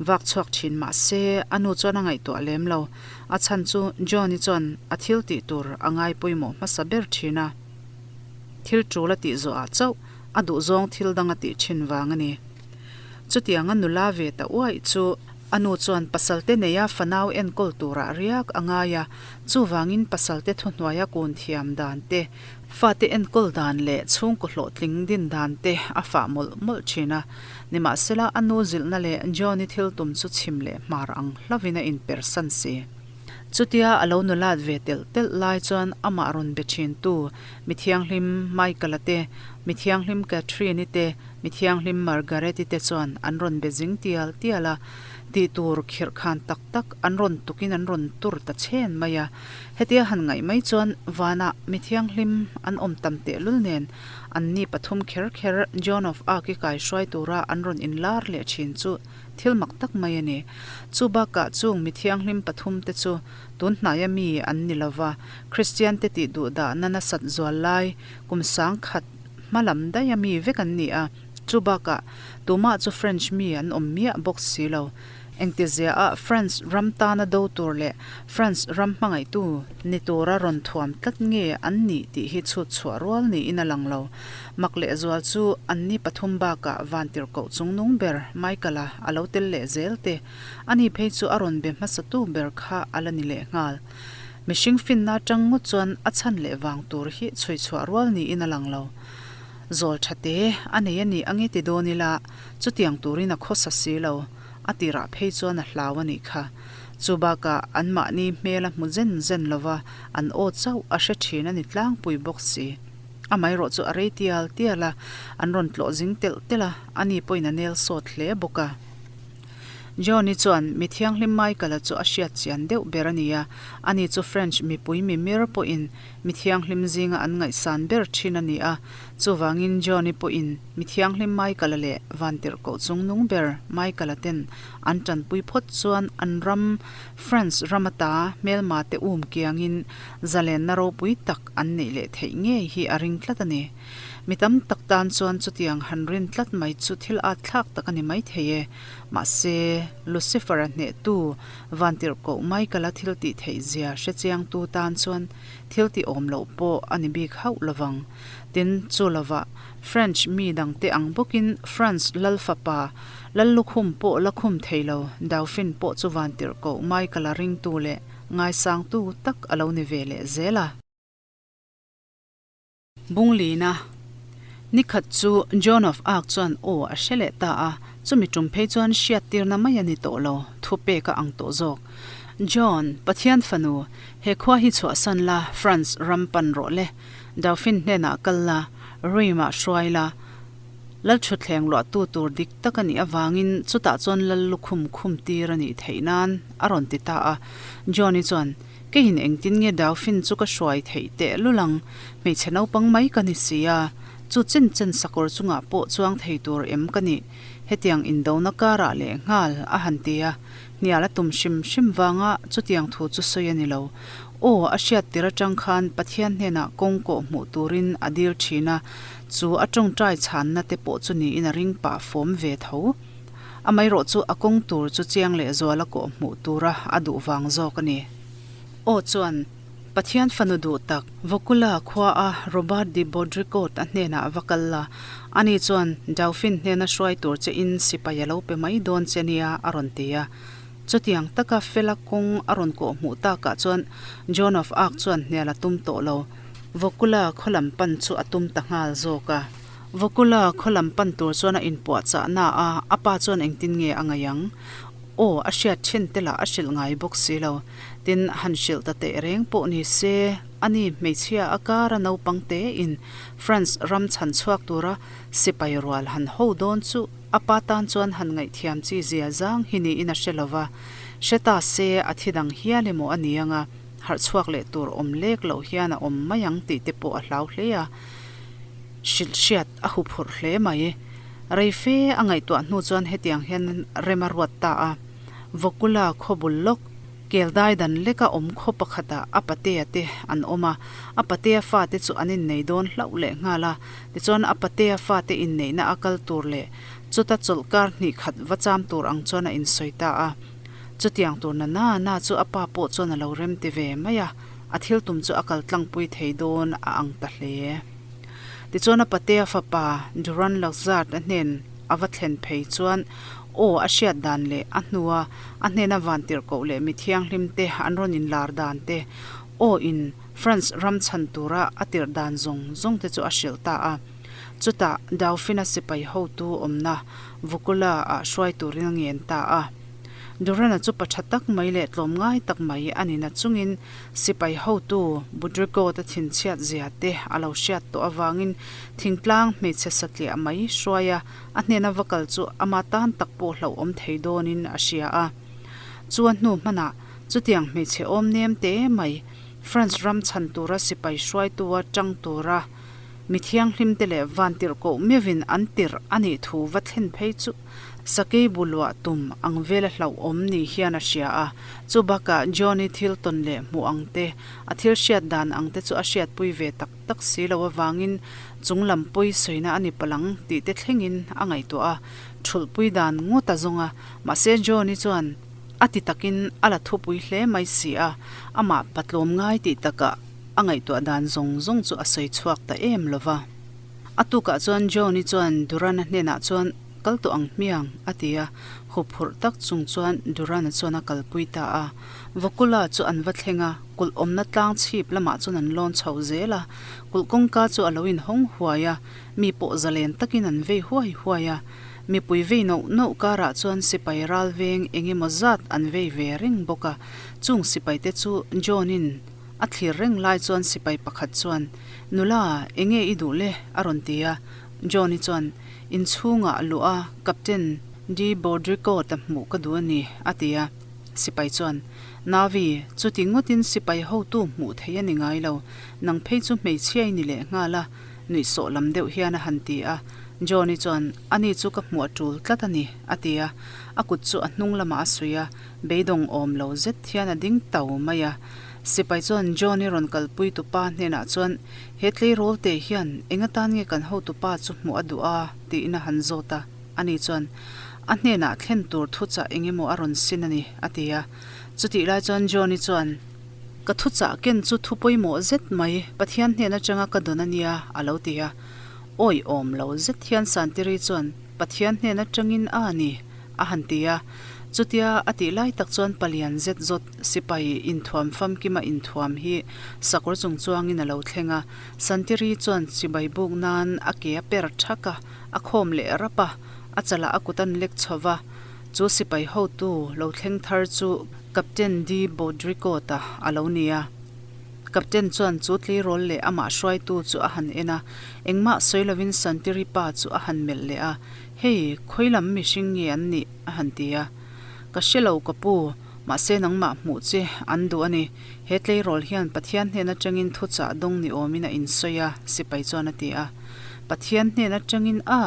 Vak chhuak ṭhin mah se, a nu chuan a ngaihtuah lem lo. A chhan chu John-i chuan a thil tih tur a ngai pawimawh hmasa ber ṭhin a. Thil ṭul a tih zawhah chauh a duhzawng thil dang a tih ṭhin vang a ni. Chutianga nula ve ta uaih chu a nu chuan pasalte neia fanau enkawl turah riak a ngai a, Chuvangin pasalte thuhnuaia kun thiam dan te, fate enkawl dan leh chhungkaw hlawhtling din dan te a fah mawlh mawlh thin a. Nimahsela a nu zilhna leh John-i thil tum chu chhim leh hmar ang hlauvin a inpersan si. Chutia a lo nulat ve telh telh lai chuan amah rawn be thintu mi thianghlim Michael-a te, mi thianghlim Catherine-i te, mi thianghlim Margaret-i te chuan an rawn be zing tial tial a. Tih tur khirh khan tak tak an rawn tukin an rawn tur ta chhen mai a. Hetia han ngaih mai chuan vanah mi thianghlim an awm tam tehlul nen an ni pathum kher kher Joan of Arc-i kaihruai tura an rawn inlar leh thin chu thil mak tak mai a ni. Chu bakah chung mi thianghlim pathum te chu tun hnaia mi an ni lova, Kristian te tih duh dahna nasat zual lai kum 1000 hma lam daiha mi vek an ni a. Chu bakah tumah chu French mi an awm miah bawk si lo. Engtizia ah France ram tana do tur leh France ram hmangaihtu ni tura rawn thuam tlat nge an nih tih hi chhut chhuah rual niin a lang lo. Mak lehzual chu anni pathum bakah vantirhkoh chungnung ber Michael-a a lo tel leh zel te, ani phei chu a rawn be hmasatu ber kha a la ni lehnghal. Mihring finna atang ngawt chuan a chhan leh vang tur hi chhui chhuah rual niin a lang lo. Zawl tha te a nei a nih ange ti dawn ila, chutiang turin a khawsa si lo. A tirah phei chuan a hlau a nih kha. Chu bakah anmahni hmel a hmu zen zen lo va, an aw chauh a hre thin a ni tlangpui bawk si. Amaherawh chu a rei tial tial a, an rawn tlawh zing telh telh a, ani pawhin a nel sawt hle bawk a. Johnny chuan mi thianghlim Michael-a chu a hriat chian deuh ber a ni a, ani chu French mipui mimir pawhin mi thianghlim zinga an ngaihsan ber thin a ni a, chuvangin Johnny pawhin mi thianghlim Michael-a leh vantirhkoh chungnung ber Michael-a ten an tanpui phawt chuan an ram, France ram ata hmelma te um kiangin zalenna ropui tak an neih leh theih ngei hi a ring tlat a ni. Mi tam tak tan chuan chutiang han rin tlat mai chu thil at thlak tak a ni mai thei e. Mahse, Lucifer-a hnehtu vantirhkoh Michael-a thil tih theih zia hre chiangtu tan chuan thil tih awm loh pawh a ni bik hauh lovang. Tin, chu lovah French mi dangte ang bawkin France lal fapa lal lukhum pawh la khum thei lo Dauphin pawh chu vantirhkoh Michael-a ringtu leh ngaisangtu tak a lo ni ve leh zel a. Bunglina Nikhat chu Joan of Arc chuan aw a hre leh ta a, chumi tum phei chuan hriattirna mai a ni tawh lo, thu pek a ang tawh zawk. Joan, Pathian fanu, he khua hi chhuahsan la, France ram pan rawh le. Dauphin hnenah kal la, Rome-ah hruai la. Lalthutthleng luahtu tur dik tak a nih avangin chutah chuan lal lukhum khum tir a nih theih nan a rawn ti ta a. Joan-i chuan, Keiin engtin nge Dauphin chu ka hruai theih teh lul ang, hmeichhe naupang mai ka ni si a, chu chen chen sakawr chungah pawh chuang thei tur em ka nih, hetiang indona karah leh nghal a han ti a, hnial a tum hrim hrim vanga chutiang thu chu sawi a ni lo. Aw, a hriat tir atang khan Pathian hnenah kawng kawh hmuh turin a dil thin a, chu a tawngtai chhanna te pawh chu niin a ring pah fawm ve tho. Amaherawh chu a kawng tur chu chiang leh zuala kawh hmuh tura a duh vang zawk a ni. Aw chuan, Pathian fanu duh tak, Vokula khua a Robert de Baudricourt a hnenah va kal la, ani chuan Dauphin hnena hruai tur che in sipai a lo pe mai dawn che nia a rawn ti a. Chutiang taka fela kawng a rawn kawh hmuh takah chuan Joan of Arc chuan hnial a tum tawh lo. Vokula khaw lam pan chu a tum ta nghal zawk a. Vokula khaw lam pan tur chuan a inpuahchah na a, a pa chuan engtin nge a ngaih ang? Aw, a hriat thin te lah a hrilh ngai bawk si lo. Tin, han hrilh ta teh reng pawh ni se, ani hmeichhia a kara naupang tein France ram chhan chhuak tura sipai rual han ho dawn chu a pa tan chuan han ngaihthiam chi zia zang hi niin a hre lo va. Hre ta se a thi dang hial emaw a ni anga, harh chhuak leh tur awm lek loh hian a awm mai ang tih te pawh a hlau hle a. Hrilh hriat a hu phurh hle mai. Rei fe a ngaihtuah hnu chuan hetiang hian rem a ruat ta a, Vokula khaw bul lawk, Keldai dan leka awm khaw pakhatah a patea te an awm a, a patea fate chu an innei dawn hlauh leh nghal a, tichuan a patea fate inneihna a kal tur leh chuta chawlhkar hnih khat va cham tur ang chuan a insawi ta a. Chutiang tur na na na chu a pa pawh chuan a lo rem ti ve mai a. A thil tum chu a kal tlangpui thei dawn a ang ta hle. Tichuan a patea fapa Duran Luxart a hnen a va thlen phei chuan aw a hriat dan leh a hnua a hnena vantirhkoh leh mi thianghlim te an rawn inlar dan te aw in France ram chhan tura a tirh dan zawng zawng te chu a hrilh ta a. Chutah Dauphin-a sipai hotu awmna Vukula ah hruai turin a ngen ta a. Durana chu pa tha tak mai leh tlawmngai tak mai a ni na chungin sipai hotu Budrikot-a thinchhiat zia te a lo hriat tawh avangin thingtlang hmeichhe satliah mai hruaia a hnena va kal chu ama tan tak pawh hlauhawm thei dawnin a hria a. Chu a hnu hmanah chutiang hmeichhe awm nem te mai France ram chhan tura sipai hruaitua tang tura mi thianghlim te leh vantirhkoh meuhin an tirh a nih thu va thlen phei chu. Sakei bu luah tum ang vela hlauhawm ni hian a hria a. Chu bakah Johnny thil tawn leh hmuh ang te, a thil hriat dan ang te chu a hriatpui ve tak tak si lo avangin chung lam pawi sawina a ni palang tih te thlengin a ngaihtuah a, thulhpui dan ngawt a zawng a. Mahse Johnny chuan a ti takin a la thupui hle mai si a, amah patlawm ngai tih takah a ngaihtuah dan zawng zawng chu a sawi chhuak ta em lo va. A tukah chuan Johnny chuan Durana hnenah chuan kal tawh ang hmiang a ti a, huphurh tak chung chuan Durana chuan a kalpui ta a. Vokula chu an va thleng a, kulh awmna tlang chhip lamah chuan an lawn chho zel a, kulh kawngka chu a lo inhawng huai a, mi pawh zalen takin an vei huai huai a. Mipui vei nauh nauh karah chuan sipai ral veng eng emaw zat an vei ve reng bawk a, chung sipaite chu John-in A thlir reng lai chuan sipai pakhat chuan, Nula, enge i duh le? a rawn ti a. Johnny chuan, Inchhungah luh a, Captain De Baudricourt-a hmuh ka duh a ni, a ti a. Sipai chuan, Navi, chuti ngawtin sipai hotu hmuh theih a ni ngai lo, nang phei chu hmeichhia i ni leh nghal a, nuihsawh lam deuh hian a han ti a. Johnny chuan, Ani chu ka hmuh a tul tlat a ni, a ti a. A kut chu a hnung lamah a suih a, beidawng awm lo zet hian a ding tau mai a. Sipai chuan John-i rawn kalpui tupa hnenah chuan, He tleirawl te hian eng atan nge kan hotupa chu hmuh a duh a? tiin a han zawt a. Ani chuan, A hnenah thlen tur thuchah eng emaw a rawn sin a ni, a ti a. Chutih lai chuan John-i chuan, Ka thuchah ken chu thu pawimawh zet mai, Pathian hnen atanga ka dawn a nia, a lo ti a. Awi awm lo zet hian Santiri chuan, Pathian hnen atangin a ni, a han ti a. Chutia a tih lai tak chuan palian zet zawt sipai inthuam famkima inthuam hi sakawr chung chuangin a lo thleng a. Santiri chuan chibai buk nan a ke a per thak a, a khawm leh rap a, a chalah a kut an lek chho va. Chu sipai hotu lo thleng thar chu Captain D. Baudricourt-a a lo ni a. Captain chuan chu tleirawl leh amah hruaitu chu a han en a, engmah sawi lovin Santiri pa chu a han melh leh a. Hei, khawi lam mihring nge an nih? a han ti a. Ka hre lo ka pu, mahse nangmah hmuh che an duh a ni. He tleirawl hian Pathian hnen atangin thuchah dawng ni awmin a insawi a, sipai chuan a ti a. Pathian hnen atangin a?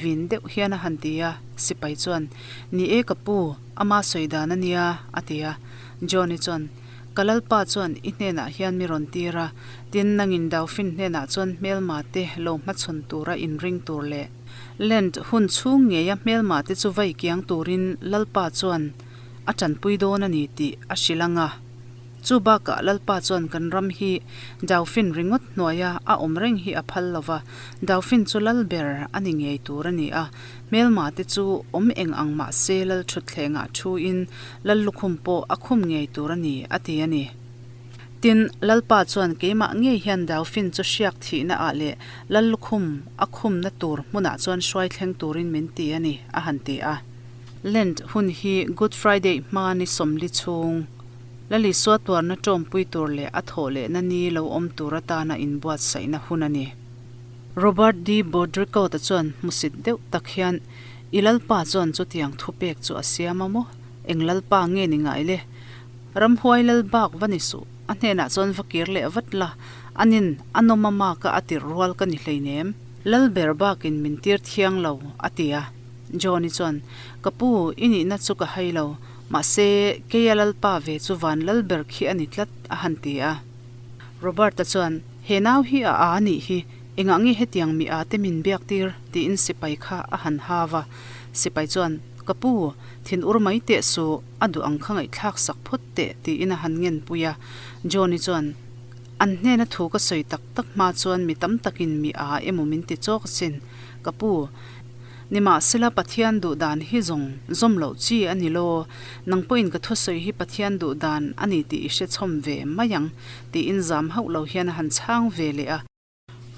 Vin deuh hian a han ti a, sipai chuan, Ni e ka pu, ama sawi dan a nia, a ti a. Johnny chuan, Ka lalpa chuan i hnenah hian mi rawn tir a, tin nangin Dauphin hnenah chuan hmelma te lo hmachhawn tura inring tur leh Lent hun chhung ngeia hmelma te chu vai kiang turin Lalpa chuan a tanpui dawn a ni tih a hrilh ang a. Chu bakah Lalpa chuan kan ram hi Dauphin ringawt hnuaia a awm reng hi a phal lo va, Dauphin chu lal ber a ni ngei tur a ni a, hmelma te chu awm eng ang mah se lal thutthlengah thuin lal lukhum pawh a khum ngei tur a ni a ti a ni. Tin, Lalpa chuan keimah ngei hian Dauphin chu hriak thihna ah leh Lal lukhum a khumna tur hmunah chuan hruai thleng turin min ti a ni, a han ti a. Lent hun hi Good Friday hma ni 40 chhung, Lal Isua tuarna tawmpui tur leh a thawh lehna ni lo awm tur atana inbuatsaihna hun a ni. Robert D. Baudricourt-a chuan hmusit deuh tak hian, I Lalpa chuan chutiang thupek chu a siam a maw? Eng Lalpa nge ni ngai le? Ramhuai lal bak va ni suh, a hnenah chuan va kir leh vat la, anin a nawm a maka a tirh rual ka ni hleinem, lal ber bakin min tir thiang lo, a ti a. Johnny chuan, Ka pu, i nihna chu ka hai lo, mahse, keia lalpa ve chu van lal ber khi a ni tlat, a han ti a. Robert-a chuan, He nau hi a aa nih hi, engah nge hetiang mi aa te min biak tir? tiin sipai kha a han hau a. Sipai chuan, Ka pu, thin ur mai teh suh, A duh ang kha ngaihthlak sak phawt teh tiin a han ngenpui a. Johnny chuan, An hnena thu ka sawi tak tak hma chuan mi tam takin mi a emaw min ti chawk asin, ka pu. Nimahsela Pathian duh dan hi zawng zawm loh chi a ni lo, nang pawhin ka thusawi hi Pathian duh dan a ni tih i hre chhawm ve mai ang, tiin zam hauh lo hian a han chhang ve leh a.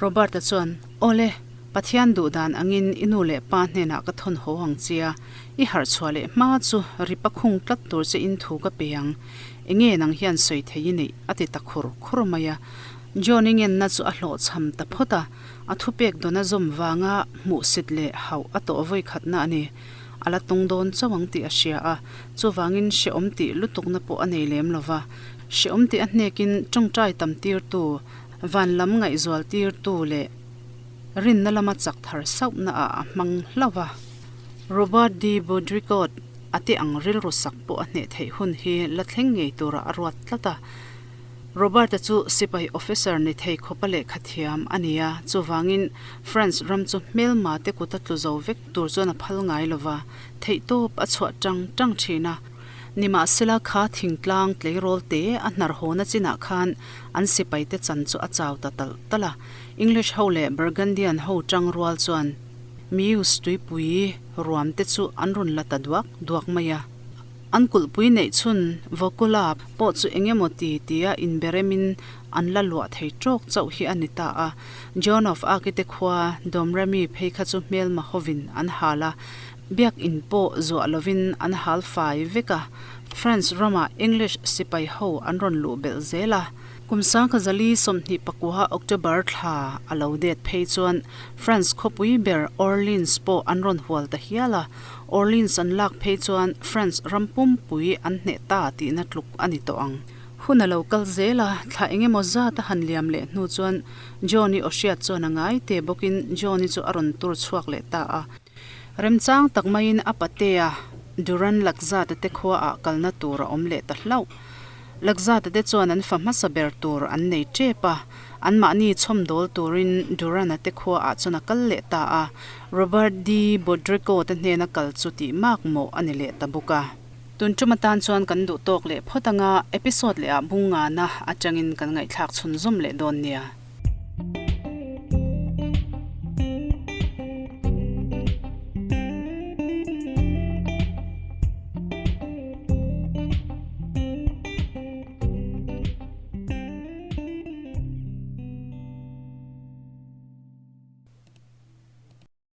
Robert-a chuan, Awle, Pathian duh dan angin i nu leh pa hnenah ka thawn haw ang che a, i harh chhuah leh hma chu rip a khung tlat tur che in thu ka pe ang. Enge nang hian sawi thei i neih? a ti ta khur khur mai a. John-i ngenna chu a hlawhchham ta phawt a, a thupek dawn a zawm vanga hmuhsit leh hauh a tawh vawikhatna a ni. A la tung dawn chauh ang tih a hria a, chuvangin hrehawm tih lutukna pawh a nei lem lo va. Hrehawm tih a hnekin tawngtai tam tirtu Van lam ngaihzual tirtu leh rinna lama chak thar sauhna ah a hmang hlauh a. Robert de Baudricourt a te ang rilru sak pawh a hneh theih hun hi la thleng ngei turah a ruat tlat a. Robert-a chu sipai officer ni thei khawpa lehkha thiam a ni a, chuvangin France ram chu hmelma te kut a tlu zo vek tur chuan a phal ngai lo va, theihtawp a chhuah tang tang thin a. Nimahsela kha thingtlang tleirawl te a hnar hawna chinah khan an sipai te chan chu a chau ta talh talh a. English ho leh Burgundian ho tang rual chuan Meuse tuipui ruam te chu an rawn la ta duak duak mai a. An kulhpui neih chhun Vokula pawh chu eng emaw ti tia inberemin an la luah thei tawk chauh hi a ni ta a. Joan of Arc-i te khua Domremy phei kha chu hmelma hovin an hal a, biak in pawh zuah lovin an hal fai vek a. France ramah English sipai ho an rawn luh belh zel a. Kum 1040 pakua October thla a lo det phei chuan France khawpui ber Orleans pawh an rawn hual ta hial a. Orleans an lak phei chuan France ram pumpui an hneh ta tihna tluk a ni tawh ang. Hun a lo kal zel a, thla eng emaw zat a han liam leh hnu chuan Johnny aw hriat chuan a ngai te bawkin Johnny chu a rawn tur chhuak leh ta a. Remchang tak maiin a patea Duran Lakzata te khuaah kalna tur a awm leh ta hlauh. Lakzata te chuan an fa hmasa ber tur an nei tep a, anmahni chhawmdawl turin Duran-a te khuaah chuan a kal leh ta a, Robert D. Baudrico te hnena kal chu tih mak mawh a ni leh ta bawk a. Tun tum atan chuan kan duh tawk leh phawt anga episode leh ah bung ngana atangin kan ngaihthlak chhunzawm leh dawn nia.